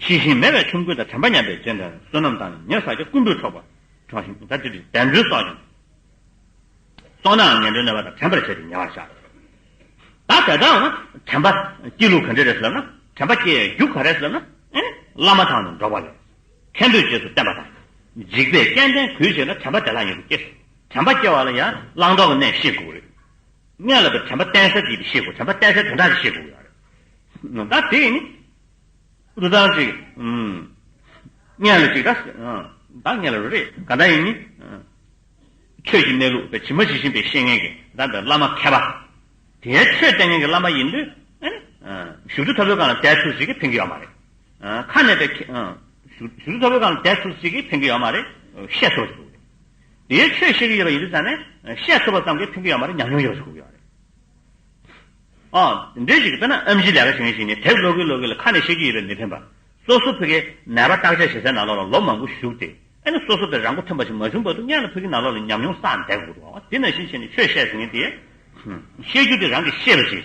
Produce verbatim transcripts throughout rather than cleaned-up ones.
ཇི་བཞིན་མེད་པའི་ཆོམ་རྐུན་དང་། དྲན་པ་ཉམས་པའི་རྗེས་འབྲང་བསོད་ནམས་དང་། ཉེར་བསགས་ཀྱི་རྐུན་པོས་འཕྲོག་པ་འཕྲོག་ཞིང་། ད་དེ་དུས་བདེན་འཛིན་སོགས་ཀྱང་། སོང་ནའང་ངན་འགྲོའི་གནོད་པ་དང་། དྲན་པར་བྱས་ཏེ་ཉེ་བར་བཞག་ད་དེ་ལྟར་ན་དྲན་པ་སྐྱེ་ལུགས་ག་འདྲ་རེད་ཟེར་ན། དྲན་པ་སྐྱེ་ཡའི་རྒྱུ་ག་རེ་ཟེར་ན། ཨེ་ནི་བླ་མ་དང་ནི་འགྲོགས་པ་ལས། མཁན་པོས་རྗེས་སུ་བསྟན་པ་དང་། འཇིགས་པས་སྐྱེ་ལྡན་གུས་བྱས་ན། དྲན་པ་དེ་ལ་ཉེ་དུ་སྐྱེ། དྲན་པ་སྐྱེ་བ་ལ་ཡང་བླང་དོར་གྱི་གནས་ཤེས་དགོས་རེད། སྔོན་ལ་དེ་དྲན་པ་བསྟེན་ས་དེ་ཤེས་དགོས། དྲན་པ་བསྟེན་ས་དེ་འདྲ་ཞིག་ཤེས་དགོས་ཡོད་རེད། ད་དེ་ཡིན་ནི། ཨུ་ཚང་ཅིག་ཨུམ། སྔོན་ལ་ཅིག་ད་ཨ། ད་སྔོན་ལ་རེད། ག་ད་ཡིན་ནི། ཨ། ཆོས་ཀྱི་གནས་ལུགས་དེ་ཇི་མ་ཇི་བཞིན་པའི་ཤེས་མཁན་གྱི་ད་ལྟ་བླ་མ་མཁས་པ། དེའི་ཆོས་བསྟན་མཁན་གྱི་བླ་མ་ཡིན་དུས། ཨ་ནི། ཨ། བཞུགས་ཁྲི་ཐོར་བུའི་སྒང་ལ་བསྡད་ཐུབ་ཞིག་གིས་ཕན་གྱི་ཡོད་མ་རེད། ཨ། ཁ་ནས་དེ་ཁྱེད། ཨ། བཞུགས་བཞུགས་ཁྲི་ཐོར་བུའི་སྒང་ལ་བསྡད་ཐུབ་ཞིག་གིས་ཕན་གྱི་ཡོད་མ་རེད། བཤད་ཐུབ་ཞིག་དགོས་རེད། དེའི་ཆོས་བཤད་ཀྱི་ཡོད་པ་ཡིན་དུས་ཙང་ནས། བཤད་ཐུབ་པ་ཙམ་གྱིས་ཕན་གྱི་ཡོད་མ་རེད། ཉམས་མྱོང་ཡོད་པ་ཞིག་དགོས་ཀྱི་ཡོད་རེད། ཨ། དེ་འདྲའི་ཞིག་དཔེར་ན་ཨེམ་ཆི་ལས་ཀ་བྱེད་མཁན་ཞིག་ནས་དེབ་ཀློག་གིན་ཀློག་གིན་ལ་ཁ་ནས་བཤད་ཀྱི་ཡོད་པས་མི་ཕན་པ། སོ་སོ་ཕ་གིའི་ནད་པ་བརྟག་དཔྱད་བྱེད་སའི་ནང་ལོགས་ལ་ལོ་མང་པོ་བཞུགས་ཏེ། ཨ་ནི་སོ་སོ་དེ་རང་མགོ་ཐོན་པ་ཞིག་མ་བྱུང་བར་དུ་སྔོན་ལ་ཕ་གིའི་ནང་ལོགས་ལ་ཉམས་མྱོང་བསགས་བསྡད་དགོས་འདུག་པ། དེ་ནང་བཞིན་བྱས་ནས་ཆོས་བཤད་ཟེར་མཁན་དེ། བཤད་རྒྱུ་དེ་རང་གིས་ཤེས་པ་ཞིག་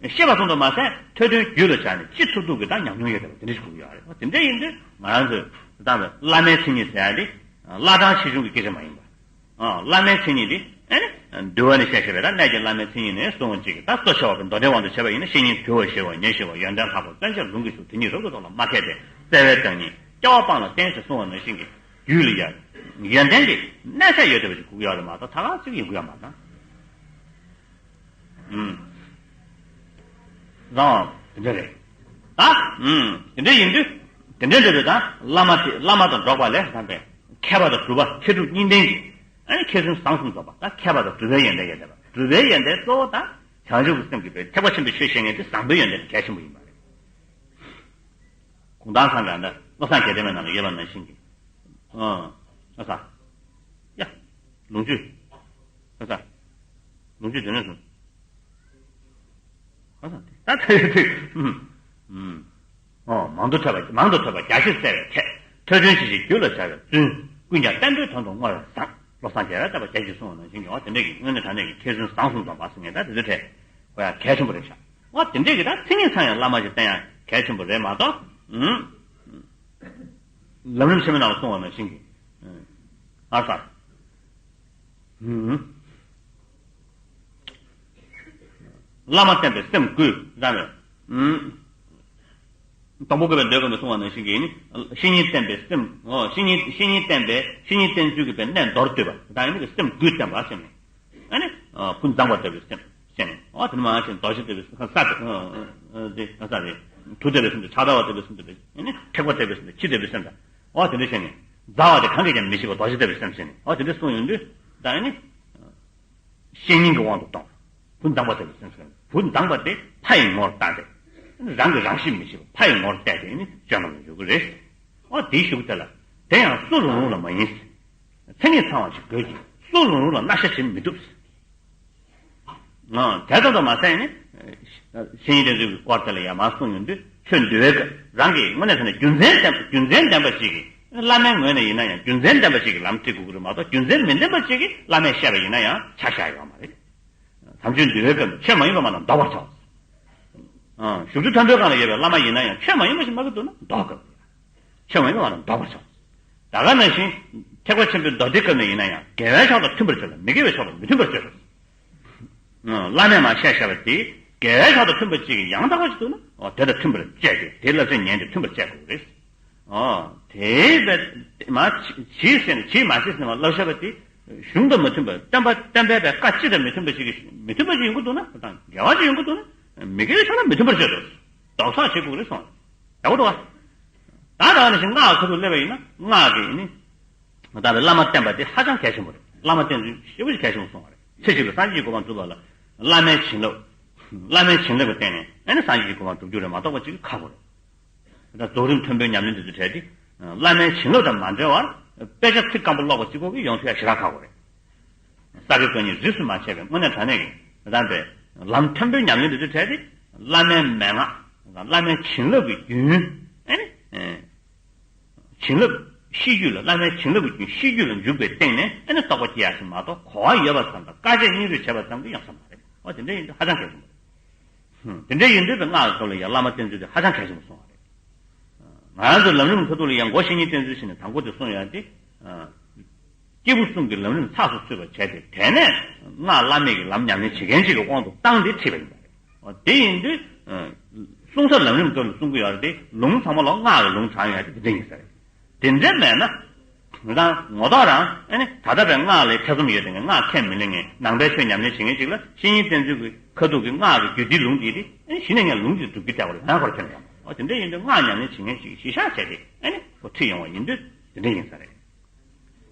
བྱས། ཤེས་པ་ཙམ་དུ་མ་ཟད་ཐོས་དོན་རྒྱུད་ལ་བཅངས་ནས་ཅི་ཐུབ་ཐུབ་ཀྱིས་ད་ཉམས་མྱོང་ཡོད་བསྡད་པ་དེ་འདྲ་ཞིག་དགོས་ཀྱི་ཡོད་རེད། དེ་འདྲ་ཡིན་དུས་ང་རང་ཚོས་ད་བླ་མའི་མཚན་ཉིད་ཟེར་ཡ་དེ་བླ་བྲང་ཆེ་ཆུང་གི་སྐད་ཆ་མ་ཡིན་པ། ཨ། བླ་མའི་མཚན་ཉིད་དེ། ཨ་ནི། འདུལ་བ་ནས་བཤད་བཤད་པའི་ད་གནད་ཀྱི་བླ་མའི་མཚན་ཉིད་ནི་གསུང་བ་གཅིག་གིས་ད་གཙོ་ཆེ་བ་དང་མདོ་སྡེའི་དབང་དུ་བྱས་པ་ཡིན་ན། བཤེས་གཉེན་དུལ་བ་ཞི་བ་ཉེར་ཞི་བ་ཡོན་ཏན་ལྷག་པ་བརྩོན་ཆེན་ལུང་གིས་ཞུ། དེ་ཉིད་རབ་ཏུ་རྟོགས་ལ་མ་མཁས་ཏེ། བརྩེ་བའི་བདག་ཉིད་སྐྱེ་བ་སྤངས་ལ་བསྟེན་ཞེས་གསུང་བ་ནང་བཞིན་གྱི་རྒྱུད་ལ་ཡང་ཡོན་ཏན་གྱི་གནས་ཆ་ཡོད་བསྡད་པ་ཞིག་དགོས་ཀྱི་ཡོད་རེད་མ་གཏོགས་ད་ག་ཅིག་ཡིན་དགོས་ཡ་མ་རེད། ཨུམ། རང་དེ་འདྲ་རེད། ད་ཨུམ། དེ་འདྲ་ཡིན་དུས། དེ་འདྲ་འདྲ་རེད། ད་བླ་མ་དེ་བླ་མ་དང་འགྲོགས་པ་ལས་བསམ་པའི་མཁས་པ་དང་གྲུབ་པ་མཁས་གྲུབ་གཉིས་ལྡན་གྱི། ཨ་ནི་མཁས་བཙུན་བཟང་གསུམ་འཛོམས་པ། ད་མཁས་པ་དང་གྲུབ་པའི་ཡོན་ཏན་ཡོད་བསྡད་པ། གྲུབ་པའི་ཡོན་ཏན་གཙོ་བོ་ད་བྱང་ཆུབ་ཀྱི་སེམས་ཀྱི་བའི་ཐེག་པ་ཆེན་པོའི་ཆོས་བཤད་མཁན་དེ་བཟང་པོའི་ཡོན་ཏན་གལ་ཆེན་པོ་ཡིན་པ་རེད། གུང་ཐང་སང་ག་འདྲ་བློ་བཟང་རྒྱལ་བསྟན་མའི་ནང་ལ་ཡོད་པ་ནང་བཞིན་གྱི། ཨ། ཨ་ས། ཡ། ལུང་རྒྱུད། ཨ་ས། ལུང་རྒྱུད་དེ་ནས་སོང་། ཨ་ས། ད་ད་ཡོད་དུས། ཨུམ། ཨུམ། ཨོ། མང་དུ་ཐོས་པ་མང་དུ་ཐོས་པ་རྒྱ་ཆེར་བཙལ་བའི་ཚེ། ཐོས་གྲོལ་ཇི་ཞིག་རྒྱུད་ལ་བྱ་བའི་བརྫུན། ཀུན་ཀྱང་བསྟན་པའི་དོན་དུ་བསྔོ་བས་བཟང་། བློ་བཟང་རྒྱལ་བའི་བསྟན་པ་རྒྱ་ཆེར་གསུངས་པ་ནང་བཞིན་གྱི། ཨོ། དེ་འདྲ་གི་དངོས་གནས་དྲང་གནས་ཀྱི་མཁས་བཙུན་བཟང་གསུམ་འཛོམས་པ་ཟེར་མཁན་ད་དེ་ཚོའི་གྲས། ཁོ་ཡང་གལ་ཆེན་པོ་རེད་ཤག་འོ་དེ་འདྲས་ཀྱི་ད་མཚན་ཉིད་ཚང་ཡང་བླ་མ་ཞིག་བསྟེན་ཡང་གལ་ཆེན་པོ་རེད་མ་གཏོགས། ཨུམ། ལམ་རིམ་ཆེན་མོའི་ནང་ལ་གསུངས་པ་ནང་བཞིན་གྱི། ཨ་ས། ཨུམ། བླ་མ་བསྟེན་པའི་སེམས་དགོས་ར་མེད། ཨུམ། དང་པོ་དགོས་པའི་མདོའི་སྐབས་ནས་གསུངས་པ་ནང་བཞིན་གྱི་ནི། བཤེས་གཉེན་བསྟེན་པའི་སེམས། ཨོ། བཤེས་གཉེན་བཤེས་གཉེན་བསྟེན་པའི་བཤེས་གཉེན་བསྟེན་ཚུལ་གྱི་བའི་གནས་མདོར་བསྡུས་པ་ད་ཡིན་ནི་སེམས་དགུས་བསྟེན་པ་ཞེས་ནས། ཨ་ནི། ཨ། ཕུན་སུམ་ཚོགས་པ་ལྟ་བུའི་སེམས་ཞེས་ནས། ཨོ། དེ་ནི་མ་ཞེས་རྡོ་རྗེ་ལྟ་བུའི་སེམས། ས་དེ། ཨ། དེ་ས་རེད། གྲུ་ལྟ་བུའི་སེམས་དེ། ཕྱག་དར་བ་ལྟ་བུའི་སེམས་དེ། ཨ་ནི་ཐེག་པ་ལྟ་བུའི་སེམས་དེ། ཁྱི་ལྟ་བུའི་སེམས་དང་། ཨོ། དེ་འདྲ་ཞེས་ནས། མཛའ་བ་དེ་གང་གིས་ཀྱང་མི་ཤིགས་པ་རྡོ་རྗེ་ལྟ་བུའི་སེམས་ཞེས་ནས། ཨོ། དེ་འདྲ་གསུངས་ཡོང་དུས་ད་ཨ་ནི། བཤེས་གཉེན་གྱི་དབང་དུ་གཏོང་། ཕུན་སུམ་ཚོགས་པ་ལྟ་བུའི་སེམས་ཞེས་ནས། ཕུན་སུམ་ཚོགས་པ་དེ་ཕ་ཡི་ངོར་བལྟས་ཏེ། རང་གིས་རང་གཤིས་མི་ཤེས་པ་ཕ་ཡི་ངོར་བལྟས་ཏེ་ཨ་ནི་སྤྱོད་ལམ་ལ་འཇུག་གི་རེད། ཨོ། དེའི་གཞུག་དེ་ལ། དེ་ཡང་སུ་རུང་རུང་ལ་མ་ཡིན། མཚན་ཉིད་ཚང་བ་ཞིག་དགོས་ཀྱི། སུ་རུང་རུང་ལ་མནའ་ཤ་བྱིན་མི་ཐུབ། ཨ། དེ་ཙམ་དུ་མ་ཟད་ནི། བཤེས་གཉེན་བསྟེན་ཚུལ་གྱི་སྐོར་དེ་ལ་ཡང་མར་གསུངས་ཡོང་དུས། ཆོས་འདུལ་བའི་སྐབས་རང་གི་དངོས་གནས་དྲང་གནས་རྒྱུ་མཚན་ལྡན་པ་རྒྱུ་མཚན་ལྡན་པ་ཞིག་གིས། བླ་མའི་ངོས་ནས་ཡིན་ན་ཡང་རྒྱུ་མཚན་ལྡན་པ་ཞིག་གིས་ལམ་ཁྲིད་དགོས་ཀྱི་རེད་མ་གཏོགས། རྒྱུ་མཚན་མི་ལྡན་པ་ཞིག་གིས་བླ་མས་བཤད་པ་ཡིན་ན་ཡང་ཆ་བཞག་ཡོད་མ་རེད། དམ་ཆོས་འདུལ་བའི་སྐབས་ཆོས་མ་ཡིན་པ་མ་གཏོགས་ལྡོག་པར་བྱའོ། ཨ། བཞུགས་ཁྲི་མཐོན་པོའི་སྒང་ལ་ཡོད་པའི་བླ་མ་ཡིན་ན་ཡང་ཆོས་མ་ཡིན་པ་ཞིག་སྨྲ་གི་འདུག་ན་ལྡོག་དགོས། ཆོས་མ་ཡིན་པ་མ་གཏོགས་ལྡོག་པར་བྱའོ། ད་ག་ནང་བཞིན་ཐེག་པ་ཆེན་པོའི་མདོ་སྡེའི་སྐབས་ནས་ཡིན་ན་ཡང་དགེ་བའི་ཕྱོགས་དང་མཐུན་པར་བྱེད་ལ་མི་དགེ་བའི་ཕྱོགས་དང་མི་མཐུན་པར་བྱེད་དོ། བླ་མས་མར་བཤད་བཞག་པ་དེ་དགེ་བའི་ཕྱོགས་དང་མཐུན་པ་ཅིག་ཡང་དག་པ་ཞིག་འདུག་ན། འོ། དེ་དང་མཐུན་པར་བྱས་ཏེ་དེའི་བསླབ་བྱ་ཉན་ཏེ་མཐུན་པར་བྱེད་དགོས་རེད། ཨོ། དེའི་བས་མ་བྱེད་ཟེར་ནས། བྱེད་མ་བྱེད་ཟེར་ནས་མ་བསླབ་བཞག་པ་དེ་གཞུང་དང་མི་མཐུན་པ། བསྟན་པ་བསྟན་པའི་བཀའ་སྤྱི་དང་མི་མཐུན་པ་ཞིག་གི་མི་མཐུན་པ་ཞིག་ཡོང་གི་འདུག་ན། དང་འགལ་བ་ཞིག་ཡོང་གི་འདུག་ན། མི་དགེ་བའི་ཕྱོགས་ལ་མི་མཐུན་པར་བྱེད་དོ། ལྡོག་ཚགས་བྱེད་དགོས་རེད་གསུངས། ཡག་པོ་འདུག་བ། ད་ད་ནི་ཞིག་སྔགས་ཁ་ཐུག་སླེབས་པ་ཡིན་ན། སྔགས་ཀྱི་ནི། ད་བླ་མ་བསྟེན་པ་དེ་ཧ་ཅང་གལ་ཆེན་པོ་རེད། བླ་མ་བསྟེན་ཚུལ་ཞེ་པོ་ཞིག་གལ་ཆེན་པོ་གསུངས་པ་རེད། ཚེ་གཅིག་ལ་སངས་རྒྱས་ཀྱི་གོ་འཕང་སྒྲུབ་པ་ལ། བླ་མའི་བྱིན་རླབས། བླ་མའི་བྱིན་རླབས་ཀྱི་སྟེང་ནས་ཨ་ནི་སངས་རྒྱས་ཀྱི་གོ་འཕང་སྒྲུབ་རྒྱུ་རེད་མ་གཏོགས་པ་ཅིག་ཁག་པོ་རེད། ད་རྫོགས་རིམ་མཐོན་པོའི་ཉམས་ལེན་དེ་ཚོའི་གྲས་དེ། བླ་མའི་བྱིན་རླབས་དང་མ་འབྲེལ་བར། དཔེ་ཆ་ཚིག་སྐམ་པོ་ཀློག་པ་གཅིག་པོ་གིས་ཡོང་ཐུབ་ཡ་ཞེ་དྲག་ཁག་པོ་རེད། ས་དགེ་བཀའ་རྙིང་རིས་སུ་མ་ཆད་པའི་དངོས་གནས་དྲང་གནས་ཀྱི་དམ་པའི་ལམ་མཐོན་པོའི་ཉམས་ལེན་དེ་ཚོའི་གྲས་དེ། བླ་མའི་མན་ངག་བླ་མའི་བྱིན་རླབས་ཀྱི་རྒྱུན། ཨེ་ནི། བྱིན་རླབས་ཤེས་རྒྱུད་ལ། བླ་མའི་བྱིན་རླབས་ཀྱི་རྒྱུན་ཤེས་རྒྱུད་ལ་འཇུག་པའི་སྟེང་ནས་ཨེ་ནི་རྟོགས་པ་སྐྱེ་ཡག་ཞིག་མ་གཏོགས། གོ་བ་ཡོད་པ་ཙམ་དང་དཀའ་སྤྱད་སྙིང་རུས་བྱས་པ་ཙམ་གྱིས་ཡོང་ས་མ་རེད། འོ། དེ་འདྲ་ཡིན་དུས་ཧ་ཅང་གལ་ཆེན་པོ་རེད། དེ་འདྲ་ཡིན་དུས་ད་སྔགས་ཀྱི་སྐབས་ལ་ཡང་བླ་མ་བསྟེན་ཚུལ་དེ་ཧ་ཅང་གལ་ཆེན་པོ་གསུངས་པ་རེད། ང་ཚོ་ལམ་རིམ་ཁ་ཐུག་ལ་ཡང་སྒོ་བཤེས་གཉེན་བསྟེན་ཚུལ་བྱས་ནས་དང་པོ་དེ་གསུངས་ཡོད་དེ། སྐྱེས་བུ་གསུམ་གྱི་ལམ་རིམ་ཚགས་སུ་ཚུད་པར་བྱས་ཏེ། དེ་ནས་སྔགས་བླ་མེད་ཀྱི་ལམ་ཉམས་ལེན་བྱེད་མཁན་ཅིག་གི་དབང་དུ་བཏང་སྟེ་ཁྲིད་པ་ཡིན་པ་རེད། འོ་དེ་ཡིན་དུས། གསུང་ས་ལམ་རིམ་སྐབས་ལ་གསུང་གི་ཡོད་རེད་དེ། ལུང་ཚང་མ་ལོག་སྔགས་ཀྱི་ལུང་དྲངས་ཡོད་དེ་དེ་འདྲ་ཡིན་ས་རེད། དེ་འདྲ་མེད་ན། རང་ངོ་ཐོག་རང་ཨ་ནི་ད་ལྟ་བའི་སྔགས་ལ་ཐེ་ཚོམ་ཡོད་དེ། སྔགས་ཁས་མི་ལེན་མཁན། ནང་པའི་ཆོས་ཉམས་ལེན་བྱེད་མཁན་ཅིག་ལ་བཤེས་གཉེན་བསྟེན་ཚུལ་གྱི་ཁ་ཐུག་གི་སྔགས་ཀྱི་རྒྱུད་སྡེའི་ལུང་དེ་དེ་ཨ་ནི་གཞི་ནས་ངས་ལུང་དེ་སྒྲུབ་ཀྱི་བསྡད་པ་རེད། ང་ཁོར་ཁྱོན་ཡང་། འོ་དེ་འདྲ་ཡིན་དུས་སྔགས་ཉམས་ལེན་བྱེད་མཁན་ཅིག་གཞི་བཞག་བྱས་ཏེ་ཨ་ནི་ཁོ་ཁྲིད་ཡོང་བ་ཡིན་དུས་དེ་འདྲ་ཡིན་ས་རེད།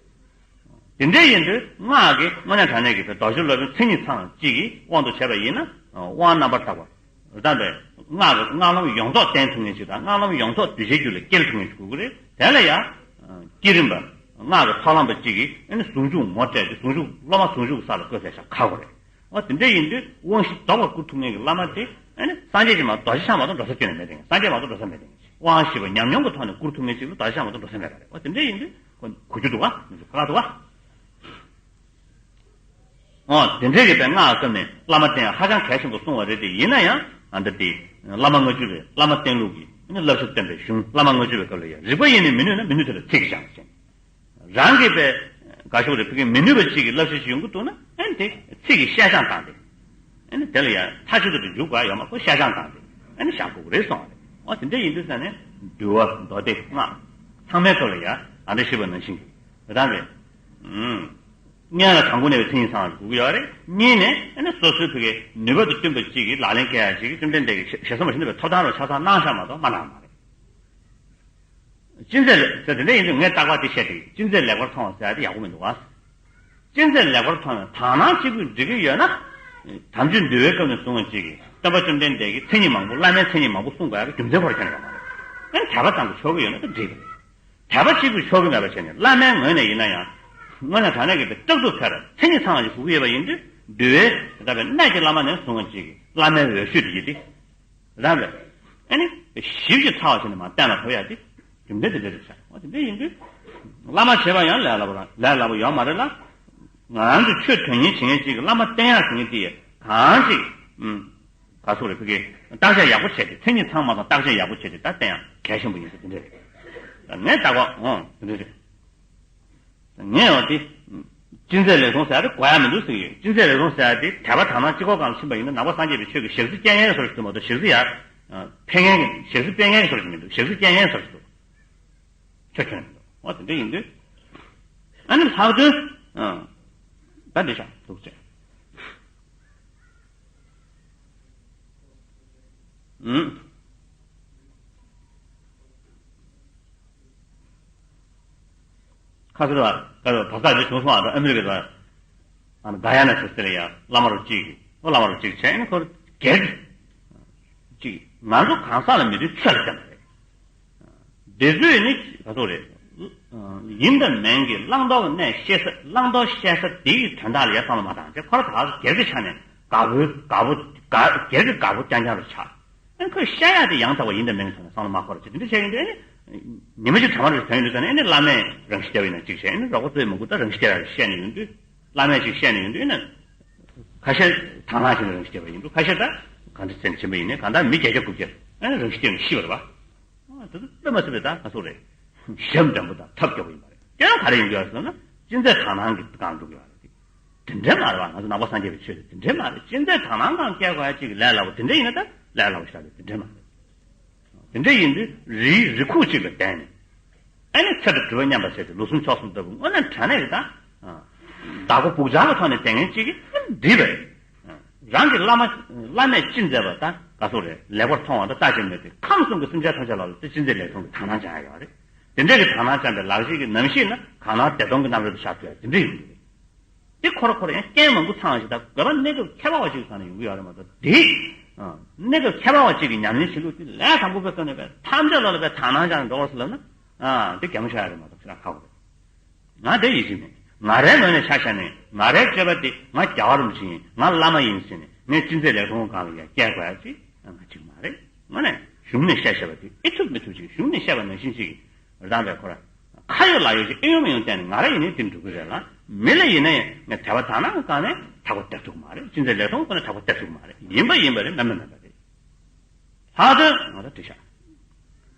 དེ་འདྲ་ཡིན་དུས་སྔགས་ཀྱི་དངོས་གནས་དྲང་གནས་ཀྱི་རྡོ་རྗེ་སློབ་དཔོན་མཚན་ཉིད་ཚང་གཅིག་གི་དབང་དུ་བྱས་པ་ཡིན་ན། དབང་རྣམ་པར་དག་པ། དམ་པའི་སྔགས་ཀྱི་སྔགས་ལམ་ཡོངས་རྫོགས་བསྟན་ཐུབ་མཁན་ཅིག་དང་། སྔགས་ལམ་ཡོངས་རྫོགས་གདུལ་བྱའི་རྒྱུད་ལ་སྐྱེལ་ཐུབ་མཁན་ཅིག་དགོས་ཀྱི་རེད། དེ་ལ་ཡང་། བསྐྱེད་རིམ་པ། སྔགས་ཀྱི་ཚོགས་ལམ་པ་གཅིག་གིས་ཨ་ནི་ཟུང་འཇུག་ངོ་སྤྲད་དེ། ཟུང་འཇུག་སློབ་མ་ཟུང་འཇུག་གི་ས་ལ་བཀོད་ས་ཞིག་ཁག་པོ་རེད། འོ་དེ་འདྲ་ཡིན་དུས་དབང་བཞི་རྫོགས་པར་བསྐུར་ཐུབ་མཁན་གྱི་བླ་མ་དེ་ཨ་ནི་སངས་རྒྱས་ཀྱི་མ་གཏོགས། རྡོ་རྗེ་འཆང་མ་གཏོགས་འགྲོ་ས་ཁྱོན་ནས་མེད་དེ། སངས་རྒྱས་མ་གཏོགས་འགྲོ་ས་མེད་དེ། དབང་བཞི་པ་ཉམས་མྱོང་གི་ཐོག་ནས་བསྐུར་ཐུབ་མཁན་ཅིག་ལ་རྡོ་རྗེ་འཆང་མ་གཏོགས་འགྲོ་ས་མེད་པ་རེད། འོ་དེ་འདྲ་ཡིན་དུས་གོ་རྒྱུ་འདུག་ག་ཁག་འདུག་ག་འོ་དེ་འདྲའི་གི་པའི་སྔགས་བརྩམས་ནས་བླ་མ་བསྟེན་ཡ་ཧ་ཅང་གལ་ཆེན་པོ་གསུངས་པ་རེད་དེ། ཡིན་ན་ཡང་ཨ་འདི་དེ་བླ་མ་ལྔ་བཅུ་པའི་བླ་མ་བསྟེན་ལུགས་ཀྱི་ཨ་ནི་བསླབ་བྱ་སྟོན་པའི་གཞུང་། བླ་མ་ལྔ་བཅུ་པའི་སྐབས་ལ་ཡང་རིག་པ་ཡིས་ནི་མི་ནུས་ན། མི་ནུས་དེ་ལ་ཚིག་གིས་སྦྱང་ཟེར། རང་གི་པའི་དགའ་ཤོས་རེ་ཕ་གིར་མི་ནུས་པ་ཅིག་གི་བསླབ་བྱ་ཞིག་ཡོང་གི་འདུག་ན། ཨ་ནི་དེ་ཚིག་གིས་བཤད་སྦྱང་བཏང་སྟེ། ཨ་ནི་དེ་ལ་ཡང་མཐའ་གཅིག་ཏུ་འཇུག་དགོས་ཡོད་མ་རེད། ཁོ་བཤད་སྦྱང་བཏང་སྟེ་ཨ་ནི་བཞག་དགོས་ཀྱི་རེད་གསུངས་པ་རེད། འོ་དེ་འདྲ་ཡིན་དུས་ས་ནས་འདུལ་བ། མདོ་སྡེ། སྔགས་ཚང་མའི་ཐོག་ལ་ཡང་ཨ་འདྲ་ཞུས་པ་ནང་བཞིན་གྱི་རང་གི་ཨུམ། སྔོན་ལ་དང་པོ་ནས་པའི་མཚན་ཉིད་ཚང་བ་དགོས་ཀྱི་ཡོད་རེད། གཉིས་ནས་ཨ་ནི་སོ་སོའི་ཕ་གིའི་ནུས་པ་དང་བསྟུན་པ་གཅིག་གིས་ལག་ལེན་བཀལ་ཡ་ཅིག་བཅོམ་ལྡན་འདས་ཀྱིས་ཞལ་ཞལ་བཟང་པོ་ཞིག་ནུས་པའི་ཐོབ་ཐང་རོགས་ཆ་ཚང་གནང་བཞག་མ་གཏོགས་མ་གནང་བ་རེད། ཅི་མཛད་ལེགས་ཟེར་དེ་འདྲ་ཡིན་དུས་ངས་རྟག་པར་དེ་བཤད་དེ། ཅི་མཛད་ལེགས་པར་མཐོང་བ་ཟེར་ཡ་དེ་ཡག་པོ་མི་འདུག་ག་ཅི་མཛད་ལེགས་པར་མཐོང་བ། དག་སྣང་གཅིག་པུས་འགྲིག་གི་ཡོད་ན། དམ་ཆོས་འདུལ་བའི་སྐབས་ནས་བཟུང་བ་ཅིག་གིས་སྟོན་པ་བཅོམ་ལྡན་འདས་ཀྱིས་མཚན་ཉིད་མང་པོ། བླ་མའི་མཚན་ཉིད་མང་པོ་གསུངས་དགོས་ཡ་གི་རྒྱུ་མཚན་ཁོ་རང་ཁྱོན་ནས་ཡོད་མ་རེད། ཨ་ནི་དད་པ་ཙམ་གྱིས་ཆོག་གི་ཡོད་ན་ད་འགྲིག་གི་རེད། དད་པ་གཅིག་པུས་ཆོག་གི་མེད་པ་བྱས་ནས་བླ་མའི་ངོས་ནས་ཡིན་ན་ཡང་། དངོས་གནས་དྲང་གནས་ཀྱི་དེ་ཏག་ཏུ་ཕེབས་ར་མཚན་ཉིད་ཚང་བ་ཞིག་དགོས་ཀྱི་ཡོད་པ་ཡིན་དུས། འདུལ་བའི་ད་ལྟ་བའི་གནས་ཀྱི་བླ་མ་ནས་བཟུང་བ་ཅིག་གིས་བླ་མའི་འོས་ཤོས་དེ་ཡིན་ཏེ། རང་ལ་ཨ་ནི་ཞིབ་ཅིང་ཕྲ་བ་ཞིག་ནས་མར་གཏན་ལ་ཕབ་ཡ་དེ་རྒྱུ་མཚན་དེ་འདྲ་རེད་ཤག་འོ་དེ་འདྲ་ཡིན་དུས་བླ་མ་བྱེད་པ་ཡང་ལས་སླ་པོ་རང་ལས་སླ་པོ་ཡོད་མ་རེད་ལ། ང་རང་ཚོ་ཆོས་དོན་གཉེར་བྱེད་མཁན་ཅིག་གིས་བླ་མ་བསྟེན་ཡག་ཟེར་མཁན་དེ་གང་ཅིག་ཨུམ། ག་ཚོད་རེད་ཕ་གི། བརྟག་དཔྱད་ཡག་པོ་བྱས་ཏེ། མཚན་ཉིད་ཚང་མ་དང་བརྟག་དཔྱད་ཡག་པོ་བྱས་ཏེ་ད་བསྟེན་ཡག་གལ་ཆེན་པོ་ཡིན་ཟེར་དེ་འདྲ་རེད། ངས་བལྟ་བ་འོང་དེ་འདྲ་རེད། ངས་འོ་དེ། ཅི་མཛད་ལེགས་མཐོང་ཟེར་ཡ་དེ་དགོས་ཡ་མི་འདུག་ཟེར་གྱི་ཡོད། ཅི་མཛད་ལེགས་མཐོང་ཟེར་ཡ་དེ་དད་པ་དག་སྣང་གཅིག་པོ་སྒང་ལ་ཕྱིན་པ་ཡིན་ན། ནང་པ་སངས་རྒྱས་པའི་ཆོས་ཀྱི་ཞག་རྩི་བཅད་མཁན་བཟོ་ཞིག་འདུག་མ་གཏོགས་ཞག་རྩི་ཡ། ཕན་མཁན་གྱི་ཞག་རྩི་སྤེལ་མཁན་བཟོ་ཞིག་མི་འདུག་ཞག་རྩི་བཅད་མཁན་བཟོ་ཞིག་འདུག་ཆོས་ཁྱོན་མི་འདུག་འོ་དེ་འདྲ་ཡིན་དུས། ཨ་ནི་ལྷག་དོན། ད་འདི་ཤག་འདུག་ཟེར། ཨུམ། ཁ་སང་ར་ག་རེ་བ་ས་ཅིག་བྱུང་སོང་ཨ། ཨ་མི་རི་ཀ་ར། ཨ་ནི་ག་ཡ་ན་ཟེར་ཟེར་ཡ་བླ་མ་རུ་གཅིག་གིས། ཨོ་བླ་མ་རུ་གཅིག་བྱས་ནས་ཁོ་སྒེར་གྱི་གཅིག་ང་ཚོ་གང་ཟག་ལ་མི་འདུས་ཆོས་ལ་བསྟན་པ་རེད། འདི་ཚོས་ནི་ག་ཚོད་རེད། ཡིན་དང་མིན་གྱི་བླང་དོར་གནས་ཤེས་ས། བླང་དོར་ཤེས་ས་དེའི་དོན་དག་ལ་ཡ་བསམ་བློ་མ་བཏང་བྱས། ཁོ་ར་ད་སྒེར་གྱི་ཆ་ནས་དགའ་པོའི་དགའ་པོ་དགའ་སྒེར་གྱི་དགའ་པོ་རྐྱང་རྐྱང་རུ་ཆགས། ཨ་ཁོས་བཤད་ཡ་དེ་ཡང་དག་པ་ཡིན་དང་མིན་གྱི་ཐོག་ནས་བསམ་བློ་མ་འཁོར་བྱས་དེ་འདྲ་བྱས་ཡིན་དུས། ཨ་ནི་ཉི་མ་གཅིག་གྲང་མོ་རེ་ཐོན་ཡོང་དུས་ཙང་ནས་ཨ་ནི་བླ་མས་རང་ཤི་རྒྱབ་ཡིན་ན་གཅིག་བྱས། ཨ་ནི་རོགས་པ་ཚོས་མང་པོ་ད་རང་ཤི་རྒྱབ་ཡ་བཤད་ནས་ཡོང་དུས། བླ་མས་ཅིག་བཤད་ནས་ཡོང་དུས་ན། ཁ་ཤས་དག་སྣང་བྱས་ནས་རང་ཤི་རྒྱབ་པ་ཡིན་འདུག་ཁ་ཤས་ད་གང་འདྲ་ཟེར་ནས་ཕྱིན་པ་ཡིན་ནའི་གང་ལྟར་མི་བརྒྱད་བརྒྱ་དགུ་བརྒྱ་ཨ་ནི་རང་ཤི་རྒྱབ་ནས་ཤི་བ་རེད་པ། ཨ་དེ་ཚོ་དཔེ་མ་སྲིད་པའི་ད་ག་ཚོད་རེད། ཞབས་འདྲ་པོ་དང་ཐབས་སྐྱོ་པོ་ཡིན་པ་རེད། དེ་ཡང་ག་རེ་ཡིན་རྒྱུ་ཡོད་ཟེར་ན། ཅི་མཛད་དག་སྣང་གི་སྒང་འགྲོ་གི་ཡོད་རེད། དེ་འདྲ་མ་རེད་པ། ང་ཚོ་ནང་པ་སངས་རྒྱས་པའི་ཆོས་དེ་དེ་འདྲ་མ་རེད། ཅི་མཛད་དག་སྣང་སྒང་སྐྱེལ་དགོས་ཡ་གཅིག་གི་ལས་སླ་པོ་དེ་འདྲ་ཡིན་ན། ད་ལས་སླ་པོ་ཞིག་རེད། དེ་འདྲ་མ་རེད། དེ་འདྲ་ཡིན་དུས་རིའི་རི་ཁུག་ཅིག་ལ་བསྡད་ནས། ཨ་ནི་ཚེ་དང་སྒྲུབ་པ་མཉམ་པར་བྱས་ཏེ་ལོ་གསུམ་ཕྱོགས་གསུམ་ལྟ་བུ་དངོས་གནས་དྲང་གནས་ཀྱི་ད། བདག་པོ་སྦུག་བྱང་གི་ཐོག་ནས་བསྡད་མཁན་གཅིག་གིས་འགྲིག་པ་རེད། རང་གི་བླ་མ་བླ་མས་ཅི་མཛད་པ་ད་ག་ཚོད་རེད། ལེགས་པར་མཐོང་བ་ད་ལྟ་ཅི་མེད་དེ། ཁམས་གསུམ་གྱི་སེམས་ཅན་ཐམས་ཅད་ལ་ལ་དེ་ཅི་མཛད་ལེགས་མཐོང་གི་དག་སྣང་བྱ་ཡ་ཡོད་རེད། དེ་འདྲ་གི་དག་སྣང་བྱ་བའི་ལག་ཤེས་ཀྱི་རྣམ་ཤེས་ནི་གང་ལ་བདེ་སྟོང་གི་རྣམ་རོལ་དུ་ཤར་ཐུབ་ཡ་དེ་འདྲ་ཡོང་གི་རེད། དེ་ཁོ་ར་ཁོ་ར་ཡང་རྐྱེན་མང་པོ་ཚང་ཞིག་དང་། དགོས་པ་གནས་སྐབས་ཁྱད་པར་བ་ཅིག་ཚང་ནས་ཡོང་གི་ཡོད་རེད་མ་གཏོགས། དེ་གནས་སྐབས་ཁྱད་པར་བ་ཅིག་གི་ཉམས་ལེན་བྱེད་ལུགས་དེ་ལས་དང་པོ་པའི་སྐབས་ནས་པའི་ཐམས་ཅད་ལ་ལ་པའི་དག་སྣང་སྦྱངས་འགྲོ་བ་ཟེར་ལབ་ན། ཨ་དེ་གད་མོ་ཤོར་ཡ་རེད་མ་གཏོགས་ཁྱེད་རང་ཁག་པོ་རེད། ང་དེ་ཡིད་ཆེས་མེད། ང་རའི་ངོས་ནས་ཆ་བཞག་ནས་ང་རའི་སྤྱོད་པ་དེ་ང་རྒྱལ་བ་རིན་པོ་ཆེ་ཡིན། ང་བླ་མ་ཡིན་ཟེར་ནས་ངས་ཅི་མཛད་ལེགས་མཐོང་སྒང་ལ་ཡ་སྐྱེལ་དགོས་ཡ་ཅིག་ང་གཅིག་མ་རེད། དངོས་གནས་གཞུང་ནས་བཤད་བཤད་པ་དེ་ཨེ་ཐུབ་མི་ཐུབ་ཅིག་གཞུང་ནས་བཤད་པ་ནང་བཞིན་ཅིག་རེད་དང་པས་ཁོ་ར། ཁ་ཡོད་ལག་ཡོད་ཅིག་ཨེ་ཡོང་མི་ཡོང་བལྟས་ནས་ང་ར་ཡིན་ནའི་དེ་འགྲོ་གི་རེད་ལ། མི་ལ་ཡིན་ནའི་ངས་དད་པ་དག་སྣང་གི་སྒང་ནས་དག་པ་སྟེར་ཐུབ་ཀྱི་མ་རེད། ཅི་མཛད་ལེགས་མཐོང་ཁོ་ནས་དག་པ་སྟེར་ཐུབ་ཀྱི་མ་རེད། ཡིན་པ་ཡིན་པ་རེད། མེད་མ་མེད་པ་རེད། ལྷག་དོན་ང་ལ་འདྲི་ཤག་